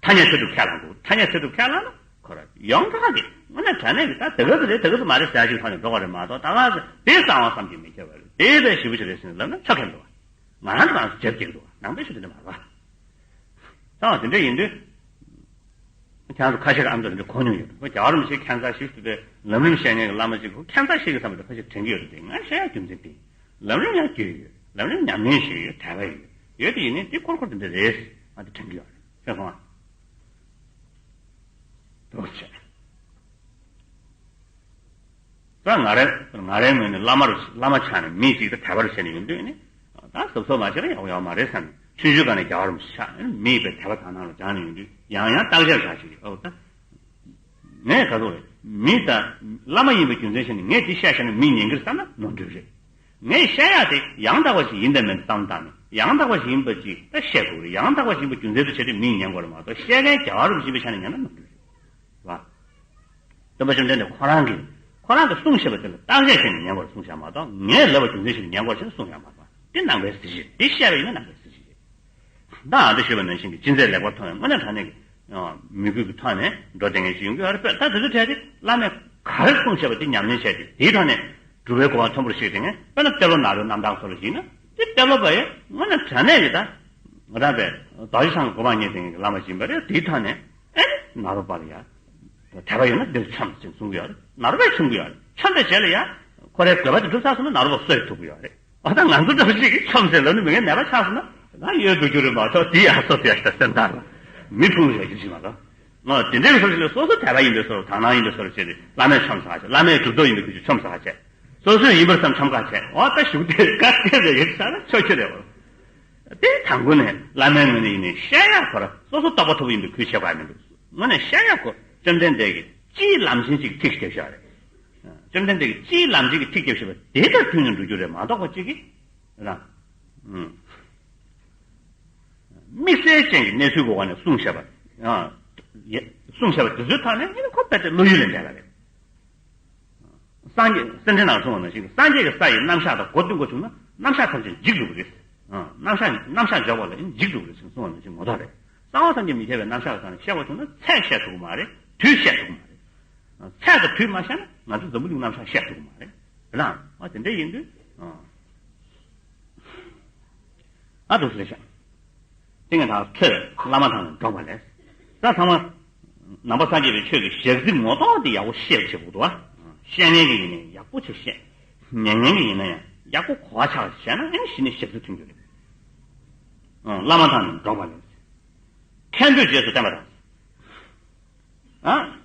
ཐ་སྙད་ཚད་གྲུབ་ཁས་བླངས་འདུག་ཐ་སྙད་ཚད་གྲུབ་ཁས་བླངས་ན་ཁོ་ར་ཡོངས་གྲགས་ཀྱི་དངོས་གནས་དྲང་གནས་ཀྱི་ད་དེ་ག་ཚོད་རེད་དེ་ག་ཚོད་མ་རེད་ཟེར་ཞིག་ཐོག་ནས་འགྲོ་བ་རེད་མ་གཏོགས། ད་ག་ཚོད་དེ་གསང་བ་བསམ་གྱིས་མི་ཁྱབ་པ་རེད། དེ་བས་ཞེ་པོ་ཞིག་རེད་ཟེར་ནས་ལབ་ན་ཆོག་གི་མི་འདུག་ང་རང་ཚོ་རང་ཚོ་རྒྱབ་ཀྱི་འདུག་ནང་པའི་ཆོས་དེ་འདྲ་མ་རེད་པ། ད་དེ་འདྲ་ཡིན་དུས། ཁྱེད་རང་ཚོ་ཁ་ཤས་ཀྱིས་ཨ་མདོ་དེ་འདྲ་གོ་མྱོང་ཡོད། ཁོ་རྒྱལ་བ་རིན་པོ་ཆེ་ཁྱད་མཚར་ཞིག་ཏུ་དེ་ལམ་རིམ་བཤད་མཁན་གྱི་བླ་མ་ཅིག་ཁོ་ཁྱད་མཚར་ཞིག་གི་བསམ་པ་དེ་ཁ་ཤས་དྲན་གྱི་ཡོད་རེད། དེ་ང་བཤད་ཡ་རྒྱུ་མཚན་དེ། ལམ་རིམ་ཡང་རྒྱུས་ཡོད། ལམ་རིམ་ཉམས་ལེན་ཞིག་ཡོད། དད་པ་ཡོད། ཡོད་དེ་ཡིན་ནའི་དེ་ཁོར་ཁོར་དེ་འདྲ་རེད། ང་དེ་དྲན་གྱི་ཡོད་རེད། ཤེས་སོང་ཨ། འདུག་བྱས། ད་ང་རེ་ང་རེའི་ངོས་ནས་བླ་མ་རུ་བླ་མ་ཆགས་ནས་མི་གཅིག་ད་དད་པ་རུ་བྱས་ནས་ཡོང་དུས་ནི། ད་གཟབ་གཟབ་མ་བྱས་ན་ཡག་པོ་ཡོད་མ་རེད་བསམ་ནས་ཆུང་ཆུང་སྒང་ནས་རྒྱལ་བ་རིན་པོ་ཆེ་ཆགས་ནས་མི་ཡི་དཔེ་དད་པ་དག་སྣང་ལ་སྦྱངས་ནས་ཡོང་དུས་ཡང་ཡང་བརྟག་དཔྱད་བྱ་ཞིག་རེད། ཨོ་ད། ངས་ག་ཚོད་རེད། མི་དང་བླ་མ་ཡིན་པའི་རྒྱུ་མཚན་བྱས་ནས་ངས་འདི་བཤད་བཞག་ན་མིས་ཉན་གྱི་རེད་བསམ་ན་ནོར་འཁྲུལ་རེད། ངས་བཤད་ཡག་དེ་ཡང་དག་པ་ཞིག་ཡིན་དང་མིན་དང་བསམ་བཏང་ནས་ཡང་དག་པ་ཞིག་ཡིན་པ་ཅིག་ད་བཤད་དགོས་རེད། ཡང་དག་པ་ཞིག་ཡིན་པའི་རྒྱུ་མཚན་དུ་བྱས་ཏེ་མིས་ཉན་དགོས་རེད་མ་གཏོགས་བཤད་མཁན་རྒྱལ་བ་རིན་པོ་ཆེ་ཡིན་པ་ཆ་ནས་ཉན་ན་ནོར་འཁྲུལ་རེད། བ། སྟོན་པ་བཅོམ་ལྡན་འདས་ཁོ་རང་གིས་ཁོ་རང་གིས་གསུངས་བཞག་པ་དེ་ལ་བརྟག་དཔྱད་བྱས་ནས་ཉན་དགོས་རེད། གསུངས་བཞག་མ་གཏོགས་ངས་ལབ་པ་རྒྱུ་མཚན་ཞིག་ཉན་དགོས་རེད་ཟེར་ནས་གསུངས་བཞག་མ་གཏོགས་དེ་ནང་པའི་གཟི་བརྗིད་རེད། དེ་བཤད་པ་ཡིན་ན་ནང་པའི་གཟི་བརྗིད་རེད། ད་ཨ་འདྲ་ཞུས་པ་ནང་བཞིན་གྱི་ཅི་མཛད་ལེགས་པར་མཐོང་བའི་དངོས་གནས་དྲང་གནས་ཀྱི་མོས་གུས་ཀྱི་ཐོག་ནས་འགྲོ་བསྡད་མཁན་ཞིག་ཡོང་གི་ཡོད་རེད། ད་དེ་ཚོ་གྲས་དེ་བླ་མས་ག་རེ་གསུངས་བཞག་པ་དེ་ཉམས་ལེན་བྱས་ཏེ་དེའི་ཐོག་ནས་སྒྲུབ་པའི་གོ་འཕང་མཐོན་པོར་གཤེགས་བསྡད་མཁན། དཔེར་ན་ཏེ་ལོ་ནཱ་རོའི་རྣམ་ཐར་སོགས་ལ་གཞིགས་ན་དེ་ཏེ་ལོ་པ་ཡིས་དངོས་གནས་དྲང་གནས་ཀྱི་ད་ང་རང་པའི་རྡོ་རྗེ་འཆང་གི་གོ་འཕང་བརྙེས་བསྡད་མཁན་གྱི་བླ་མ་ཡིན་པ་རེད། དེའི་ཐོག་ནས་ཨེ་ནཱ་རོ་པ་ལ་ཡ་དད་པ་ཡོད་ན་འདིར་འཆམ་ཟེར་གསུང་གི་ཡོད་རེད། ནཱ་རོ་པས་འཆམ་གི་ཡོད་རེད། འཆམ་པའི་རྗེས་ལ་ཡ་ཁོ་རའི་དགོས་པ་དེ་འགྲུབ་ཚར་སོང་ན་ནཱ་རོ་པ་གསོད་ཐུབ་གི་ཡོད་རེད། ཨ་ད་ང་ཚོ་འདྲ་བོ་ཅིག་གིས་ཆོམ་ཟེར་ལབ་ནི་མི་ངན་ནད་པ་ཆགས་སོང་ན་ང་གཡོལ་འགྲོ་རྒྱུ་རེད་མ་གཏོགས་དེ་ཡག་སོ་དེ་ཡག་ཤ་སེམས་ཐག་ལ་མི་ཕུང་ཡག་རྒྱུ་ཞིག་མ་གཏོགས། ང་དེ་འདྲའི་སོ་སོ་ལ་སོ་སོ་དད་པ་ཡིན་པའི་སོ་དག་སྣང་ཡིན་པའི་སོ་བྱས་ཏེ་བླ་མས་ཆོམ་ཟ་བྱས། བླ་མས་གྲུབ་ཐོབ་ཡིན་པའི་ཁུལ་གྱིས་ཆོམ་ཟ་བྱས། སོ་སོས་ཡིན་པར་བསམ་ཆོམ་ཁ་བྱས། འོ་ད་གཞུག་དེ་ག་དེ་རེ་ཡོད་ས་ལ་ཆོག་ཆོག་རེད། འོ་དེ་དང་པོ་ནས་བླ་མའི་ངོས་ནས་ཡིན་ནའི་བཤད་ཡག་ཁོ་ར་སོ་སོ་རྟོགས་པ་ཐོབ་ཡིན་པའི་ཁུལ་བྱེད་དགོས་མི་འདུག་དངོས་གནས་བཤད་ཡག་ཁོ་བཅོམ་ལྡན་འདས་ཀྱིས་སྤྱིའི་ལམ་ཆེན་གཅིག་ཐིག་བརྒྱབ་བཞག་རེད། བཅོམ་ལྡན་འདས་ཀྱིས་སྤྱིའི་ལམ་ཆེན་གྱི་ཐིག་བརྒྱབ་བཞག་པ་དེ་ལྟར་མཐུན་ནས་འགྲོ་རྒྱུ་རེད་མ་གཏོགས་པ་གཅིག་གིས་རང་། དམིགས་བསལ་ཅན་གྱི་གནས་ཚུལ་གྱི་འོག་ནས་གསུངས་བཞག་པ། གསུངས་བཞག་པ་དེ་ཚོའི་ཐོག་ནས་ཨེ་ནི་ཁོ་རྦད་དེ་བློ་ཡུལ་ལས་འདས་པ་རེད། སངས་རྒྱས་སེམས་ཁྲིད་ནང་གསུངས་པ་ནང་བཞིན་སངས་རྒྱས་ཀྱི་ས་ཡི་རྣམ་གཞག་དང་མགོ་བསྟུན་དགོས་བྱུང་ན་རྣམ་གཞག་ཐམས་ཅད་འཇིག་འགྲོ་གི་རེད། རྣམ་གཞག་རྣམ་གཞག་འཇོག་པ་ལ་ཨེ་ནི་འཇིག་འགྲོ་གི་རེད་ཟེར་གསུངས་པ་ནང་བཞིན་ངོ་ཐོག་རེད། གསང་བ་ཐམས་ཅད་མི་ཁྱབ་པའི་རྣམ་གཞག་གི་ཐོག་ནས་བཤད་དགོས་བྱུང་ན་ཚད་བཤད་ཐུབ་ཀྱི་མ་རེད། དུས་བཤད་ཐུབ་ཀྱི་མ་རེད། ཚད་དང་དུས་མ་བཤད་ན་ང་ཚོ་འཛམ་བུ་གླིང་རྣམ་གཞག་བཤད་ཐུབ་ཀྱི་མ་རེད། རེད་ལ། ཨ་དེ་འདྲ་ཡིན་དུས། ཨ་འདུག་ཟེར་ཤག་དེ་ངས་ད་ཁྱོད་བླ་མ་དང་ནི་འགྲོགས་པ་ལས། ས་ཚང་མ། ནང་པ་སངས་རྒྱས་པའི་ཆོས་ཀྱི་ཞག་རྩི་ངོ་ཐོག་དེ་ཡག་པོ་ཤེས་པ་བྱེད་དགོས་འདུག་ཨ། བཤད་མཁན་གྱི་ཡིན་ནའི་ཡག་པོ་ཅིག་བཤད། ཉན་མཁན་གྱི་ཡིན་ན་ཡང་ཡག་པོ་གོ་བ་ཆགས་བྱས་ན་ཨེ་ནི་གཞི་ནས་ཞག་རྩི་ཐོན་རྒྱུ་རེད། བླ་མ་དང་ནི་འགྲོགས་པ་ལས། མཁན་པོས་རྗེས་སུ་བསྟན་པ་དང་། ཨ།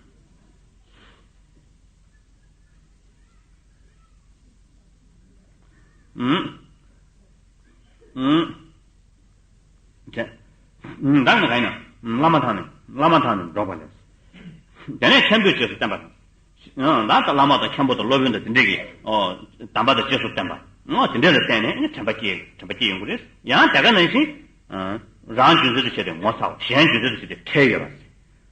ཨུམ། ཨུམ། བྱས། ཨུམ། ད་ནི་ག་ཡིན་ན། བླ་མ་དང་ནི། བླ་མ་དང་ནི་འགྲོགས་པ་ལས། དེ་ནས་མཁན་པོས་རྗེས་སུ་བསྟན་པ་དང་། ཨང་། ད་ལྟ་བླ་མ་དང་མཁན་པོ་དང་སློབ་དཔོན་དང་དེ་འདྲས་ཀྱི། ཨོ། གདམས་པ་དང་རྗེས་སུ་བསྟན་པ། ཨོ། དེ་འདྲས་ལ་བརྟེན་ནས་ནི་དྲན་པ་སྐྱེ། དྲན་པ་སྐྱེ་ཡོང་གི་རེད། ཡང་དེ་ག་ནང་བཞིན། ཨང་། རང་རྒྱུ་མཚན་དུ་བྱས་ཏེ་ངོ་ཚ་བ། གཞན་རྒྱུ་མཚན་དུ་བྱས་ཏེ་ཁྲེལ་ཡོད་པ།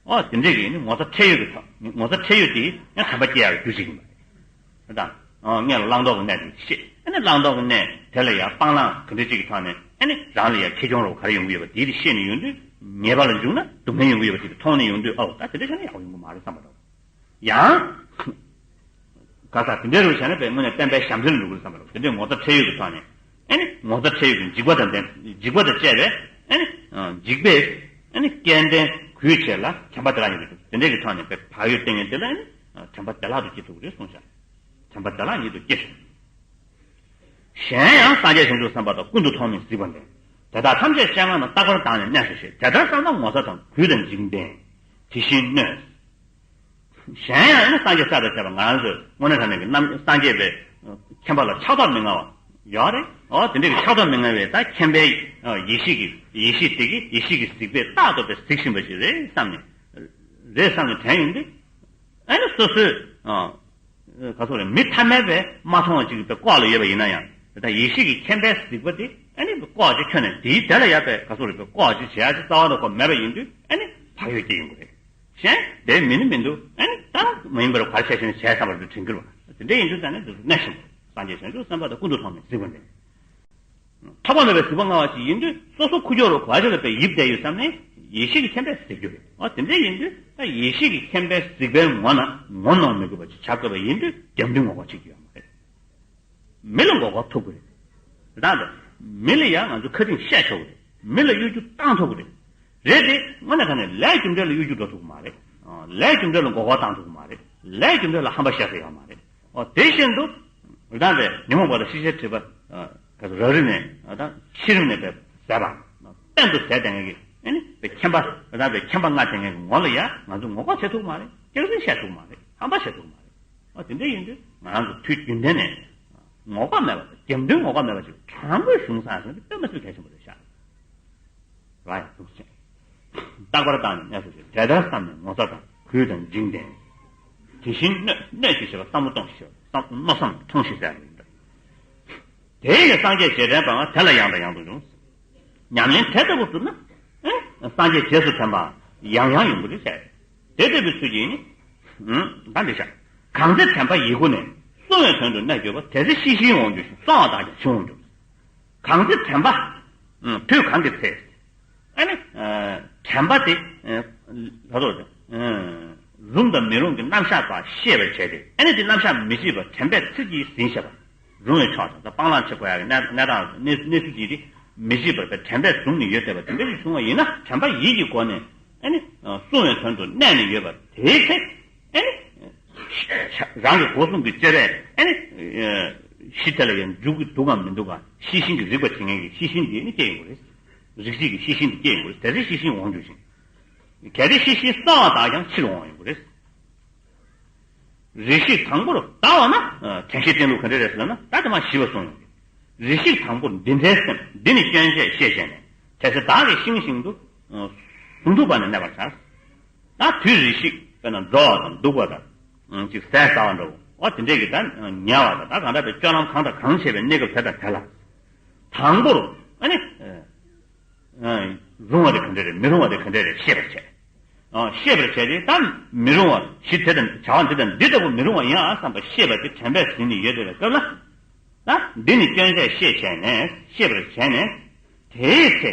ཨོ། དེ་འདྲས་ཀྱི་ནི་ངོ་ཚ་ཁྲེལ་ཡོད་ཀྱི་ཐོག་ངོ་ཚ་ཁྲེལ་ཡོད་དེ་ཡང་དྲན་པ་སྐྱེ་ཡག་གི་རྒྱུ་ཞིག་ཡིན་པ་རེད། ད། ཨོ། སྔོན་ལ་བླང་དོར་གྱི་གནས་དེ་ཤེས། ཨ་ནི་བླང་དོར་གྱི་གནས་དེ་ལ་ཡང་སྤང་བླང་ག་འདྲ་ཅིག་གི་ཐོག་ནས་ཨ་ནི་རང་ལ་ཡང་ཁེ་གྱོང་རོགས་ག་རེ་ཡོང་གི་ཡོད་པ་དེ་དེ་ཤེས་ནས་ཡོང་དུས་ཉེས་པ་ལ་འཇུག་ན་སྡུག་བསྔལ་ཡོང་གི་ཡོད་པ་དེ་དེ་མཐོང་ནས་ཡོང་དུས་ཨོ་ད་དེ་འདྲ་བྱས་ན་ཡག་པོ་ཡོང་གི་མ་རེད་བསམ་པ་འདྲ་བོ། ཡང་། ག་ས་དེ་འདྲའི་རུ་བྱས་ན་པའི་དངོས་གནས་བསྟན་པའི་ཞབས་འདྲེན་འགྲོ་གི་རེད་བསམ་པ་རེད། དེ་འདྲའི་ངོ་ཚ་ཁྲེལ་ཡོད་ཀྱི་ཐོག་ནས་ཨ་ནི་ངོ་ཚ་ཁྲེལ་ཡོད་ཀྱི་འཇིགས་པ་དང་ལྡན། འཇིགས་པ་དང་བཅས་པའི་ཨ་ནི་འཇིགས་པས་ཨ་ནི་སྐལ་ལྡན་གུས་བྱས་ལ་དྲན་པ་བདེ་བླག་ཉིད་དུ་སྐྱེ། དེ་འདྲའི་གི་ཐོག་ནས་པའི་བག་ཡོད་བསྟེན་མཁན་དེ་ལ་ཨ་ནི་དྲན་པ་བདེ་བླག་ཏུ་སྐྱེ་ཐུབ་ཀྱི་རེད་གསུངས་ཤག་དྲན་པ་བདེ་བླག་ཉིད་དུ་སྐྱེ། གཞན་ཡང་སངས་རྒྱས་བྱང་ཆུབ་སེམས་དཔའ་དང་ཀུན་ཏུ་མཐོང་མི་གཟིགས་པ་ལྡན། དེ་དག་ཐམས་ཅད་སྤྱན་སྔ་ན་རྟག་པར་དག་ནས་གནས་སོ་ཞེས། དེ་ལྟར་བསམས་ན་ངོ་ཚ་དང་གུས་དང་འཇིགས་ལྡན་དེ་བཞིན་གནོད། གཞན་ཡང་ནི་སངས་རྒྱས་ས་དང་བཅས་པ་ང་རང་ཚོས་དངོས་གནས་དྲང་གནས་ཀྱི་རྣམ་སངས་རྒྱས་པའི་མཁྱེན་པ་ལ་ཕྱག་རྟགས་མི་མངའ་བ་ཡོད་རེད། འོ་དེ་འདྲ་གི་ཕྱག་རྟགས་མི་མངའ་བའི་ད་མཁྱེན་པའི་ཡེ་ཤེས་ཀྱི་ཡེ་ཤེས་དེ་གི་ཡེ་ཤེས་ཀྱི་གཟིགས་པས་རྟག་ཏུ་དེ་གཟིགས་བཞིན་པ་ཞིག་རེད་བསམ་ནས་རེད་བསམ་ནས་དྲན་ཡོང་དུས། ཨ་ནི་སོ་སོའི་ག་ཚོད་རེད། མི་ཐ་མལ་པས་མ་མཐོང་བ་ཅིག་གི་ལྐོག་ལ་ཡོད་པ་ཡིན་ན་ཡང་། དེ་ལྟར་ཡེ་ཤེས་ཀྱི་མཁྱེན་པའི་གཟིགས་པ་དེ་ཨ་ནི་ལྐོག་ཅིག་ཁྱོན་ནས་དེའི་དེ་ལ་ཡག་པའི་ག་ཚོད་རེད་པའི་ལྐོག་ཅིག་བྱེད་ཡག་ཅིག་རྩ་བ་ནས་ཁོ་མེད་པ་ཡིན་དུས་ཨ་ནི་བག་ཡོད་སྐྱེ་ཡོང་གི་རེད། གཞན་དེ་མིན་ནི་མི་འདུག་ཨ་ནི་ད་མ་ཡིན་པར་ག་རེ་བྱས་ཤིང་བྱས་བསམ་པར་དུ་དྲན་གྱུར་བ། དེ་འདྲ་ཡིན་དུས་ད་ནི་འདི་ཚོ་གནས་ཤིང་སངས་རྒྱས་བྱང་ཆུབ་སེམས་དཔའ་དང་ཀུན་ཏུ་མཐོང་མི་གཟིགས་པ་འདི། ཐོགས་པ་མེད་པའི་གཟིགས་པ་མངའ་བ་ཅིག་ཡིན་དུས་སོ་སོ་ཁུ་ཁྱོག་རུ་ག་ཅིག་ལ་དཔེ་ཡིབ་བསྡད་ཡོད་བསམ་ནས་ ཡེ་ཤེས་ཀྱི་མཁྱེན་པས་གཟིགས་རྒྱུ་རེད། ཨོ་དེ་འདྲ་ཡིན་དུས་ད་ཡེ་ཤེས་ཀྱི་མཁྱེན་པས་གཟིགས་པའི་ངོ་ན་ངོ་གནོང་མི་དགོས་པ་ཅིག་བྱ་དགོས་པ་ཡིན་དུས་རྒྱབ་མདུན་ངོ་ལྐོག་བྱེད་ཀྱི་ཡོད་མ་རེད། མི་ལ་མགོ་སྐོར་ཐུག་གི་རེད། རེད་དང་། མི་ལ་ཡང་ང་ཚོ་ཁ་གཏིང་བཤད་ཆོག་གི་རེད། མི་ལ་གཡོ་སྒྱུ་བཏང་ཐུབ་ཀྱི་རེད། རེད་དེ་དངོས་གནས་དྲང་གནས་ལས་རྒྱུ་འབྲས་ལ་གཡོ་སྒྱུ་འགྲོ་ཐུབ་ཀྱི་མ་རེད། ཨ། ལས་རྒྱུ་འབྲས་ལ་མགོ་སྐོར་བཏང་ཐུབ་ཀྱི་མ་རེད། ལས་རྒྱུ་འབྲས་ལ་ཧམ་པ་བཤད་ས་ཡོད་མ་རེད། ཨོ་དེ་བཞིན་དུ། རེད་དང་། ཉོན་མོངས་པ་དང་ཤེས་བྱའི་སྒྲིབ་པ། ཨ། རབ་རིབ་ནས། ཨ། དང་ཕྱི་རིམ་ནས་པའི་ཟད་པ། གཏན་དུ་ཟད་བསྡད་མཁན་གྱི་ཨ་ནི་པའི་མཁྱེན་པ། རེད་དང་། པའི་མཁྱེན་པ་མངའ་བྱེད་མཁན་གྱི་ངོ་ལ་ཡང་ང་ཚོ་མགོ་སྐོར་བྱེད་ཐུབ་ཀྱི་མ་རེད། སྐྱག་རྫུན་བཤད་ཐུབ་ཀྱི་མ་རེད། ཧམ་པ་བཤད་ཐུབ་ཀྱི་མ་རེད། ཨ། དེ་འདྲ་ཡིན་དུས་ང་རང་ཚོ་དུས་རྒྱུན་ལྡན་ནས་ངོ་ལྐོག་མེད་པ་དང་རྒྱབ་མདུན་ངོ་ལྐོག་མེད་པ་ཅིག་དྲང་པོའི་གཞུང་བསྲངས་ཟིན་ན་དཔེ་མ་སྲིད་གལ་ཆེན་པོ་རེད་ཤག་ལ་ཡང་ཐུགས་རྗེ་ཆེ། རྟག་པར་བརྟགས་ནས་གནས་སུ་བྱེད། དེ་ལྟར་བསམས་ནས་ངོ་ཚ་དང་གུས་དང་འཇིགས་ལྡན། དེ་བཞིན་གནོད་གནོད་ཅིང་བྱེད་པ་བསམ་བློ་གཏོང་ཞིང་བྱེད་པ་བསམ་མནོ་བསམ་གཏོང་ཞིང་ཟེར་བ་ཡིན་པས། དེ་ཡི་སངས་རྒྱས་རྗེས་དྲན་པའང་དེ་ལ་ཡང་དང་ཡང་དུ་འབྱུང་། ཉམས་ལེན་དེ་ལྟ་བུ་བསྒྲུབས་ན། ཨེ། སངས་རྒྱས་རྗེས་སུ་དྲན་པ་ཡང་ཡང་ཡོང་གི་རེད་ཟེར། དེ་ལྟ་བུའི་ཚུལ་གྱིས་ནི། ད་འདི་བྱ། གང་ཚེ་དྲན་པ་ཡི་གུ་ནས། བསྲུང་བའི་དོན་དུ་གནད་གྱུར་པ། དེ་ཚེ་ཤེས་བཞིན་འོང་འགྱུར་ཞིང་། གསང་བ་དག་ཀྱང་འབྱུང་འོང་འགྱུར། གང་ཚེ་དྲན་པ། དུས་གང་གི་ཚེ། ཨ་ནི། དྲན་པ་དེ། ད་དུ། རུང་དང་མི་རུང་གི་རྣམ་གཞག་པ་ཤེས་པར་བྱས་ཏེ། ཨ་ནི་དེ་རྣམ་གཞག་མི་བྱེད་པར་དྲན་པའི་ཚུལ་གྱིས་ཟིན་བྱེད་པ། རུང་བའི་ཕྱོགས་དང་། ད་སྤང་བླང་བྱེད་དགོས་ཡག་གི་གནས་གནས་སྟངས་གནས་གནས་ཚུལ་གྱིས་དེ་མི་བྱེད་པར་དྲན་པས་བཟུང་ནས་ཡོད་བསྡད་པ་དེ་འདྲ་ཞིག་བྱུང་བ་ཡིན་ན། དྲན་པ་ཡིད་ཀྱི་སྒོ་ནས། ཨ་ནི། བསྲུང་བའི་དོན་དུ་གནས་ནས་ཡོད་པ་དེའི་ཚེ། ཨ་ནི། རང་གི་སྒོ་གསུམ་གྱི་སྤྱོད་པས། ཨ་ནི། གཞི་དེ་ལ་ཡང་འཇུག་གི་འདུག་གམ་མི་འདུག་གམ། ཤེས་བཞིན་གྱི་རིག་པ་བྱེད་མཁན་གྱི་ཤེས་བཞིན་དེ་ནི་སྐྱེ་ཡོང་གི་རེད། རིག་བྱེད་ཀྱི་ཤེས་བཞིན་དེ་སྐྱེ་ཡོང་གི་རེད། དེ་ཚེ་ཤེས་བཞིན་འོང་འགྱུར་ཞིང་། གལ་ཏེ་ཤེས་བཞིན་གསང་བ་དག་ཀྱང་ཕྱིར་འོང་ཡོང་གི་རེད། རེ་ཞིག་དང་པོར་བདག་བ་ན། དྲན་ཤེས་བསྟེན་ལུགས་ག་འདྲ་རེད་ཟེར་ན། ད་དེ་མ་ཞི་བ་གསུངས་ཡོང་གི། རེ་ཞིག་དང་པོར་འདི་འདྲའི་སེམས་འདི་ནི་སྐྱོན་ཆས་ཤེས་བྱས་ནས། དེ་ཚེ་བདག་གིས་ཤིང་བཞིན་དུ། ཟུང་དུ་བབས་ནས་གནས་པར་བྱ། ད་དུས་རེ་ཞིག་དཔེར་ན་འགྲོ་བ་དང་འདུག་པ་དང་། ཅིག་ཟས་ཟ་བ་འདྲ་བོ། འོ་དེ་འདྲས་ཀྱི་ད་ཉལ་བ་དང་། ད་གང་འདྲ་པའི་སྤྱོད་ལམ་གང་དང་གང་བྱེད་པའི་གནས་སྐབས་དེ་དང་དེ་ལ། དང་པོར་ཨ་ནི། རུང་བ་དེ་ག་འདྲ་རེད། མི་རུང་བ་དེ་ག་འདྲ་རེད་ཤེས་པར་བྱས། ཨ། ཤེས་པར་བྱས་ཏེ། ད་མི་རུང་བ་གཞི་དེ་དང་། བྱ་བ་འདི་དང་འདི་ལྟ་བུ་མི་རུང་བ་ཡིན་ཨ་བསམ་པ་ཤེས་པ་དེ་དྲན་པས་ཟིན་ནས་ཡོད་བསྡད་པའི་སྐབས་ལ། ད་འདི་ནི་སྐྱོན་ཆས་ཤེས་བྱས་ནས། ཤེས་པར་བྱས་ནས། དེའི་ཚེ།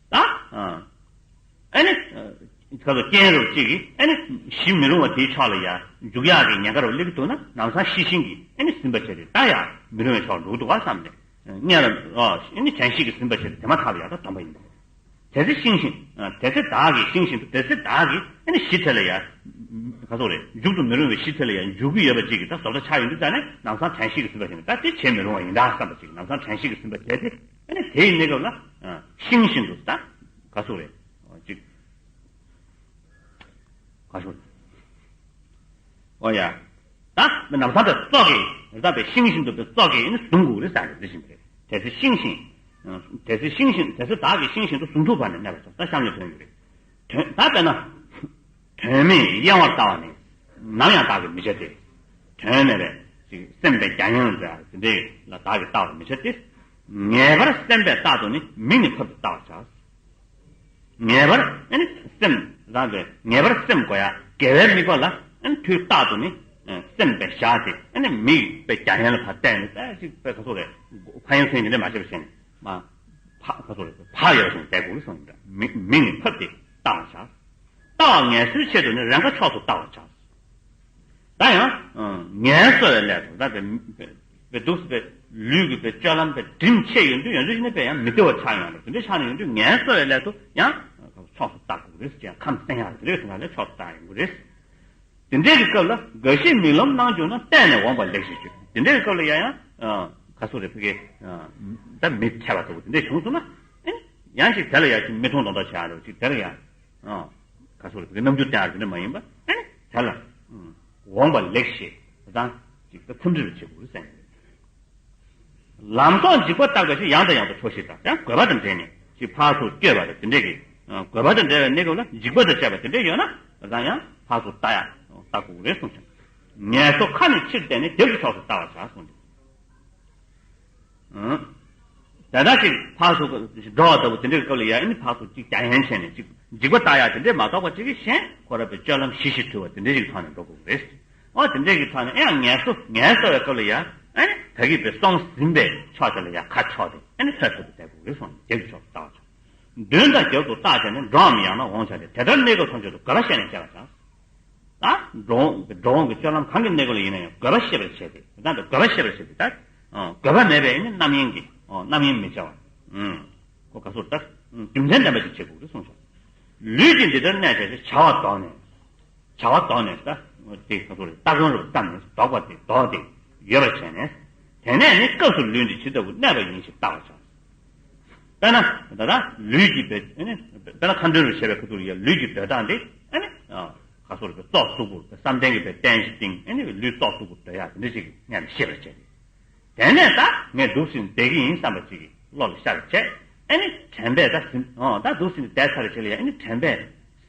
ད། ཨ། ཨ་ནི། ཁ་ཚོ་རྐྱེན་རུ་གཅིག་གིས་ཨ་ནི་གཞི་མི་རུང་བ་དེའི་ཕྱོགས་ལ་ཡང་འཇུག་ཡག་གི་ཉེན་ཁ་རུ་སླེབས་ཀྱི་འདུག་ན། ལམ་སང་ཤེས་བཞིན་གྱིས་ཨ་ནི་ཟིན་པ་བྱས་ཏེ། ད་ཡང་མི་རུང་བའི་ཕྱོགས་འགྲོ་གི་འདུག་ག་བསམ་ནས། སྔོན་ལ། ཨ། ཨ་ནི་དྲན་ཤེས་ཀྱིས་ཟིན་པ་བྱས་ཏེ་དེ་མ་ཐག་ལ་ཡང་ད་སྡོམ་པ་ཡིན་པ། དེ་ཚེ་ཤིང་བཞིན། དེ་ཚེ་བདག་གིས་ཤིང་བཞིན་དུ། དེ་ཚེ་བདག་གིས་ཨ་ནི་གཞི་དེ་ལ་ཡང་། ག་ཚོད་རེད། མཇུག་ཏུ་མི་རུང་བའི་གཞི་དེ་ལ་ཡང་འཇུག་གི་ཡོད་པ་ཅིག་གི་ད་བཟོ་ལྟ་ཆགས་ཡོང་དུས་ཙ་ནས། ལམ་སང་དྲན་ཤེས་ཀྱིས་ཟིན་པ་བྱས་ནས། ད་དེ་བྱེད་མི་རུང་བ་ཡིན་ད་བསམ་པ་ཅིག་ལམ་སང་དྲན་ཤེས་ཀྱིས་ཟིན་པ་བྱས་ཏེ། ཨ་ནི་དེའི་གནས་སྐབས་ལ། ཤིང་བཞིན་དུ་ད། ག་ཚོད་རེད། ཅིག་ག་ཚོད་རེད། ཨོ་ཡ། ད་ལམ་སང་དེ་ཙོག་གེ། ད་པའི་ཤིང་བཞིན་དུ་དེ་ཙོག་གེ་ནི་ཟུང་དགོས་རེད་ཟེར་ནས་འདི་བཞིན་པ་རེད། དེ་ཚེ་ཤིང་བཞིན། དེ་ཚེ་ཤིང་བཞིན། དེ་ཚེ་བདག་གིས་ཤིང་བཞིན་དུ་ཟུང་དུ་བབས་ནས་གནས་པར་བྱ། ད་གཤམ་ལ་དོན་ཡོད་རེད། དོན། ད་དཔེར་ན། དོན་མེད་གཡེང་བར་ལྟ་བ་ནི། ནམ་ཡང་བདག་གིས་མི་བྱ་སྟེ། དོན་མེད་པའི་ཅིག་སེམས་པའི་རྒྱ་ཡན་ལ་དེ་འདྲའི་ལ་བདག་གིས་ལྟ་བར་མི་བྱ་སྟེ། ངེས་པར་སེམས་པས་རྟག་ཏུ་ནི། མིག་ནི་ཕབ་སྟེ་ལྟ་བར་བྱ། ངེས་པར་ཨ་ནི་སེམས་རང་གི་ངེས་པར་སེམས་དགོས་ཡ། དགེ་བའི་དམིགས་པ་ལ་ཨ་ནི་དུས་རྟག་ཏུ་ནི། ཨ། སེམས་པས་བཞག་སྟེ། ཨ་ནི་མིག་པའི་རྒྱ་ཡན་ལ་ཕར་བལྟས་ནས། ཨ། ཅིག་པའི་ག་ཚོད་རེད། ཕར་ཡང་སེམས་དེ་འདྲ་མ་བྱེད་པ་བྱས་ནས། མ། ཕ། ག་ཚོད་རེད། ཕར་ཡོད་ཟེར་ནས་བསྡད་དགོས་གསུངས་ཡིན་འདྲ། མིག་མིག་ནི་ཕབ་སྟེ་ལྟ་བར་བྱ། ལྟ་བ་ངལ་གསོའི་ཆེད་དུ་ནི། རེས་འགའ་ཕྱོགས་སུ་ལྟ་བར་བྱ། ད་ཡང་། ཨ། ངལ་གསོ་བའི་སླད་དུ། ད་དེ་དེ་འདུག་སེ་པའི་ལུས་ཀྱི་པའི་སྤྱོད་ལམ་པའི་སྒྲིམ་ཆེ་ཡོང་དུས། ཡོང་དུས་ནི་པའི་ཡང་མི་བདེ་བ་ཆགས་ཡོང་རེད། དེ་འདྲ་ཆགས་ནས་ཡོང་དུས། ངལ་གསོ་བའི་སླད་དུ་ཡང་ཕྱོགས་སུ་ལྟ་དགོས་རེད། ཅེས་ཁམས་བཙན་ཡག་རེད། དེ་འདྲའི་སྒང་ལ་ཕྱོགས་སུ་ལྟ་ཡོང་གི་རེད། དེ་འདྲའི་གི་སྐབས་ལ། འགའ་ཞིག་མིག་ལམ་སྣང་གྱུར་ན། བལྟས་ནས་འོངས་པ་ལེགས་ཞེས་བརྗོད། དེ་འདྲའི་གི་སྐབས་ལ་ཡང་ཡང་། ཨ། ག་ཚོད་རེད། ཕ་གི། ཨ། ད་མི་འཕྲད་པ་ལྟ་བུ་དེ་འདྲ་བྱུང་སོང་ན། ཨེ། ཡང་ཅིག་དེ་ལ་ཡང་ཅིག་མིག་མཐོང་མདུན་ལྟ་བྱེད་ཡག་རེད། ཅིག་དེ་ལ་ཡང་། ཨ། ག་ཚོད་རེད། ཕ་གི་རྣམ་འགྱུར་བསྟན་ཡག་དེ་འདྲ་མ་ཡིན་པ། ཨེ། དེ་ལ། ཨ། འོངས་པ་ལེགས་ཞེས་དང་། ཅིག་ད་འཚམས་འདྲི་རུ་བྱེད་དགོས་ཟེར་ཡིན། ལམ་ཐོག་འཇིགས་པ་བརྟག་པའི་ཕྱིར། ཡང་དང་ཡང་དུ་འཕྱོ་ཞིང་དང་། ཡང་དགོས་པ་དང་འབྲེལ་ནས་ཅིག་ཕར་ཚུར་བསྐྱོད་པ་རེད། དེ་འདྲས་ཀྱི། ཨ། དགོས་པ་དང་འབྲེལ་བའི་གནས་སྐབས་ལ་འཇིགས་པ་དང་བཅས་པ་དེ་འདྲས་ཡོད་ན། ད་ཡང་ཕར་ཚུར་ལྟ་ཡག་ལྟ་དགོས་རེད་གསུངས་ཤིང་། ངལ་གསོ་ཁ་ནས་ཕྱིར་བལྟས་ནས། རྒྱབ་ཀྱི་ཕྱོགས་སུ་ལྟ་བར་བྱ་གསུངས་ཏེ། ཨང་། ད་ལྟ་ཅིག་ཕར་ཚུར་འགྲོ་བ་ལྟ་བུ་དེ་འདྲའི་སྐབས་ལ་ཡང་ཨ་ནི་ཕར་ཚུར་ཅིག་རྒྱ་ཡན་ཆད་ནས་ཅིག་འཇིགས་པ་ལྟ་ཡག་དེ་འདྲས་མ་གཏོགས་པ་ཅིག་གི་གཞན་ཁོ་རང་པའི་སྤྱོད་ལམ་ཞི་ཞིང་དུལ་བ་དེ་འདྲའི་ཅིག་ཐོག་ནས་འགྲོ་དགོས་རེད། ཨོ་དེ་འདྲའི་གི་ཐོག་ནས་ཨེ་ཡང་ངལ་གསོ་ངལ་གསོ་བའི་སྐབས་ལ་ཡང་ཨ་ནི་ད་གིན་པའི་སོང་ཟིན་པའི་ཕྱོགས་དེ་ལ་ཡང་ཁ་ཕྱོགས་ཏེ་ཨ་ནི་ལྷོད་ལྷོད་དུ་བསྡད་དགོས་རེད་གསུངས་ནས། རྒྱབ་ཀྱི་ཕྱོགས་སུ་ལྟ་བར་བྱ། མདུན་དང་རྒྱབ་ཏུ་བརྟགས་བྱས་ནས། འགྲོ་བའམ་ཡང་ན་འོང་བྱ་སྟེ། དེ་ལྟར་གནས་སྐབས་སུ་མཆོག་ཏུ་དགོས་པ་ཤེས་ནས་སྤྱད་པར་བྱ། ད་འགྲོ་འོང་འགྲོ་འོང་གི་སྤྱོད་ལམ་གང་གི་གནས་སྐབས་ལ་ཡིན་ན་ཡང་དགོས་པ་ཤེས་པར་བྱས་ཏེ། ད་དགོས་པ་ཤེས་པར་བྱས་ཏེ། ད་དགོས་པ་མེད་པའི་ནི་རྣམ་གཡེང་གི་རྣམ་གཡེང་མི་བྱ་བ། ཁོ་ག་ཚོད་ད་རྒྱུ་མཚན་ལྡན་པ་ཅིག་བྱེད་དགོས་རེད་གསུངས་སོ། ལུས་ཀྱིས་འདི་ལྟར་གནས་བྱ་ཞེས་བྱ་བ་ལྡོག་ནས། བྱ་བ་ལྡོག་ནས་ད་དེ་ག་ཚོད་རེད། ལྟ་གང་རུ་བལྟམས་ནས་ལྡོག་པ་དེ་ལྡོག་སྟེ་ཡོད་པར་བྱས་ནས། དེ་ནས་ནི་སྐབས་སུ་ལུས་འདི་ཇི་ལྟ་བུར་གནས་པ་ཡིན་ཞེས་བལྟ་བར་བྱ། དཔེར་ན་ད་ལྟ་ལུས་ཀྱི་བེ་ཨ་ནི་དཔེར་ན་ཁ་འདོན་རུ་བྱས་པའི་ཁ་ཐུག་ལ་ཡ་ལུས་ཀྱི་སྡོད་སྟངས་དེ་ཨ་ནི་ག་ཚོད་རེད། བཙོག་སུག་པོ་བསམ་གཏན་གྱི་བེ་རྟེན་གཞི་སྟེང་ཨ་ནི་ལུས་བཙོག་སུག་པོ་སྡོད་ཡག་དེ་འདྲ་ཞིག་གི་མཉམ་དུ་ཤེས་པར་བྱས་ཏེ། དེ་ནས་ད་ངས་འདུག་ཟིན་བསྡད་ཀྱི་ཡིན་བསམ་པ་ཅིག་གི་བློ་ལ་ཤར་བྱས། ཨ་ནི་དྲན་པས་ད་ཟིན་ཨོ་ད་འདུག་ཟིན་བསྡད་ཚར་བྱས་ལ་ཡ་ཨ་ནི་དྲན་པས་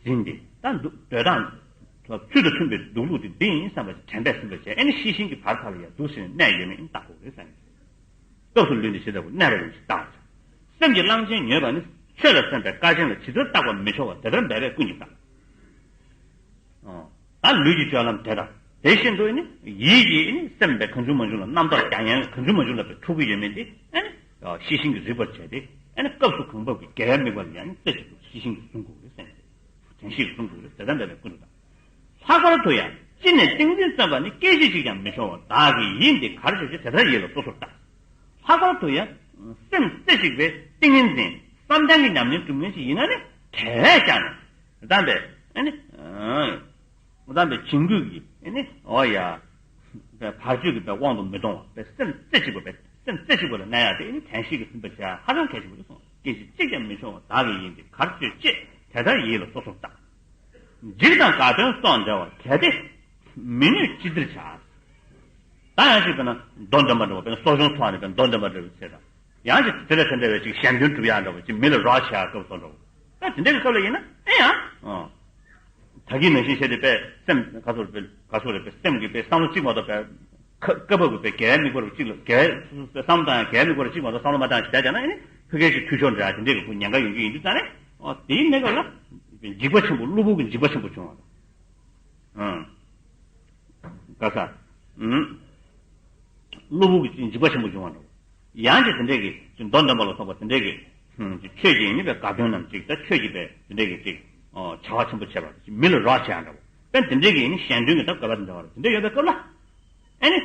ཟིན་ཏེ། ད་འདུག་སྡོད་སྟངས་ཚུལ་དང་མཐུན་པའི་འདུག་ལུགས་དེ་འདི་ཡིན་བསམ་པ་ཅིག་དྲན་པས་ཟིན་པར་བྱས། ཨ་ནི་ཤེས་བཞིན་གྱི་བར་མཐའ་ལ་ཡ་འདུག་ཟིན་གནས་ཡོད་མེད་ཨ་ནི་བརྟག་དགོས་རེད་བསམ་གྱི། སྐབས་སུ་ལུས་འདི་ཇི་ལྟ་བུར་གནས་པ་ཡིན་ཞེས་བལྟ་བར་བྱ། སེམས་ཀྱི་གླང་ཆེན་མྱོས་པ་ནི་ཆོས་ལ་སེམས་པའི་སྐལ་ཆེན་ལ་ཇི་ལྟར་བརྟག་པར་མི་ལྕོགས་པ་དེ་ལྟར་འབད་པས་ཀུན་གྱིས་བརྟག། ཨོ། ད་ལུས་ཀྱི་སྤྱོད་ལམ་དེ་དང་དེ་བཞིན་དུ་ནི་ཡིད་ཀྱིས་ནི་སེམས་པའི་གང་བྱུང་མང་བྱུང་ལ་རྣམ་རྟོག་རྒྱག་ཡང་གང་བྱུང་མང་བྱུང་ལ་བའི་ཕྲུ་གུ་ཡོད་མེད་དེ་ཨ་ནི་ཤེས་བཞིན་གྱིས་རིག་པར་བྱས་ཏེ། ཨ་ནི་སྐབས་སུ་གང་བབ་ཀྱི་དགེ་བའི་དམིགས་པ་ལ་ཡང་ནི་རྩེ་གཅིག་ཏུ་ཤེས་བཞིན་གྱིས་བཟུང་དགོས་རེད་ཟེར་ནས། དྲན་ཤེས་ཀྱིས་བཟུང་དགོས་རེད། དེ་ལྟར་འབད་པས་ཀུན་ཏུ་བརྟག། ལྷག་པར་དུ་ཡང་ཅི་ནས་ཏིང་འཛིན་བརྩོན་པ་ནི་སྐད་ཅིག་གཅིག་ཀྱང་མི་འཆོར་བ་བདག་གི་ཡིད་འདི་གར་བྱེད་ཅེས་དེ་ལྟར་ཡིད་ལ་སོ་སོར་བརྟག། ལྷག་པར་དུ་ཡང་སེམས་རྩེ་གཅིག་པའི་ཏིང་ངེ་འཛིན་བསམ་གཏན་གྱི་ཉམས་ལེན་སྒྲུབ་མཁན་ཞིག་ཡིན་ན་ནི་བྲལ་བས་ཀྱང་ནི་དམ་པའི་ཨ་ནི་དམ་པའི་བྱིང་རྒོད་ཀྱི་ཨ་ནི་ཨོ་ཡ་བར་གཅོད་ཀྱི་པའི་དབང་དུ་མི་གཏོང་བ་པའི་སེམས་རྩེ་གཅིག་པ་པའི་སེམས་རྩེ་གཅིག་པ་ལ་གནས་ཡག་དེ་ཨ་ནི་དྲན་ཤེས་ཀྱིས་ཟིན་པར་བྱ། ཧ་ཅང་གལ་ཆེན་པོ་རེད་གསུངས། སྐད་ཅིག་གཅིག་ཀྱང་མི་འཆོར་བ་བདག་གི་ཡིད་འདི་གར་བྱེད་ཅེས་དེ་ལྟར་ཡིད་ལ་སོ་སོར་བརྟག། འཇིགས་དང་དགའ་སྟོན་སོགས་འབྲེལ་བ་གལ་ཏེ་མི་ནུས་ཅི་བདེར་བྱ། ད་ཡང་ཅིག་དཔེར་ན་མདོ་འདོན་པ་འདྲ་བ། དཔེར་ན་གསོ་སྦྱོང་ཚོགས་ནས་དཔེར་ན་མདོ་འདོན་པ་འདྲ་བའི་ཚེ་དང་། ཡང་ཅིག་དེ་ལས་དེ་འདྲ་བའི་ཅིག་གཞན་དོན་སྒྲུབ་ཡག་འདྲ་བ་ཅིག་མི་ལ་རོགས་བྱེད་ཡག་སྐབས་སུ་འགྲོ། ད་དེ་འདྲ་གི་སྐབས་ལ་ཡིན་ན་ཨེ་ཡང་། ད་གིན་ནང་བཞིན་བྱས་ཏེ་པས་སེམས་ག་ཚོད་རེད་པས་ག་ཚོད་རེད་པས་སེམས་ཀྱི་པས་བསམ་བློ་གཅིག་མ་གཏོགས་པས། ཁ་སྐབས་བབ་ཀྱི་པའི་དགེ་བའི་དམིགས་པ་རུ་གཅིག་ལ་དགེ་བའི་བསམ་བློ་བཏང་ཡང་དགེ་བའི་དམིགས་པ་རུ་གཅིག་མ་གཏོགས་བསམ་བློ་མ་བཏང་ཞིག་བྱས་ཀྱང་ན་ཨེ་ནི་ཕ་གིའི་ཞིག་འཐུས་ཤོར་འདྲ་དེ་འདྲའི་གི་ཁུ་ཉེན་ཁ་ཡོང་རྒྱུ་ཡིན་དུས་ཙང་ནས། ཨོ་དེའི་གནས་སྐབས་ལ་འཇིགས་པ་ཆེན་པོ་གློ་བུར་གྱི་འཇིགས་པ་ཆེན་པོ་བྱུང་བ་དང་། ཨང་། ག་ས། ཨང་། གློ་བུར་གྱི་འཇིགས་པ་ཆེན་པོ་བྱུང་བ་འདྲ། ཡང་ཅིག་དེ་འདྲའི་གི་ཅིག་མདོ་འདོན་པ་ལ་སོགས་པ་དེ་འདྲའི་གི་ཅིག་ཆོས་ཀྱི་ནི་པའི་དགའ་སྟོན་ནམ་ཅིག་ད་ཆོས་ཀྱི་པའི་དེ་འདྲའི་གི་ཅིག་བྱ་བ་ཆེན་པོ་བྱས་པ་ཅིག་མི་ལ་རོགས་བྱེད་ཡག་འདྲ་བོ། དཔེ་དེ་འདྲའི་གི་ནི་གཞན་དོན་གྱི་ད་དགོས་པ་དེ་འདྲ་བ་རེད། དེ་འདྲ་ཡོད་པའི་སྐབས་ལ། ཨེ་ནི།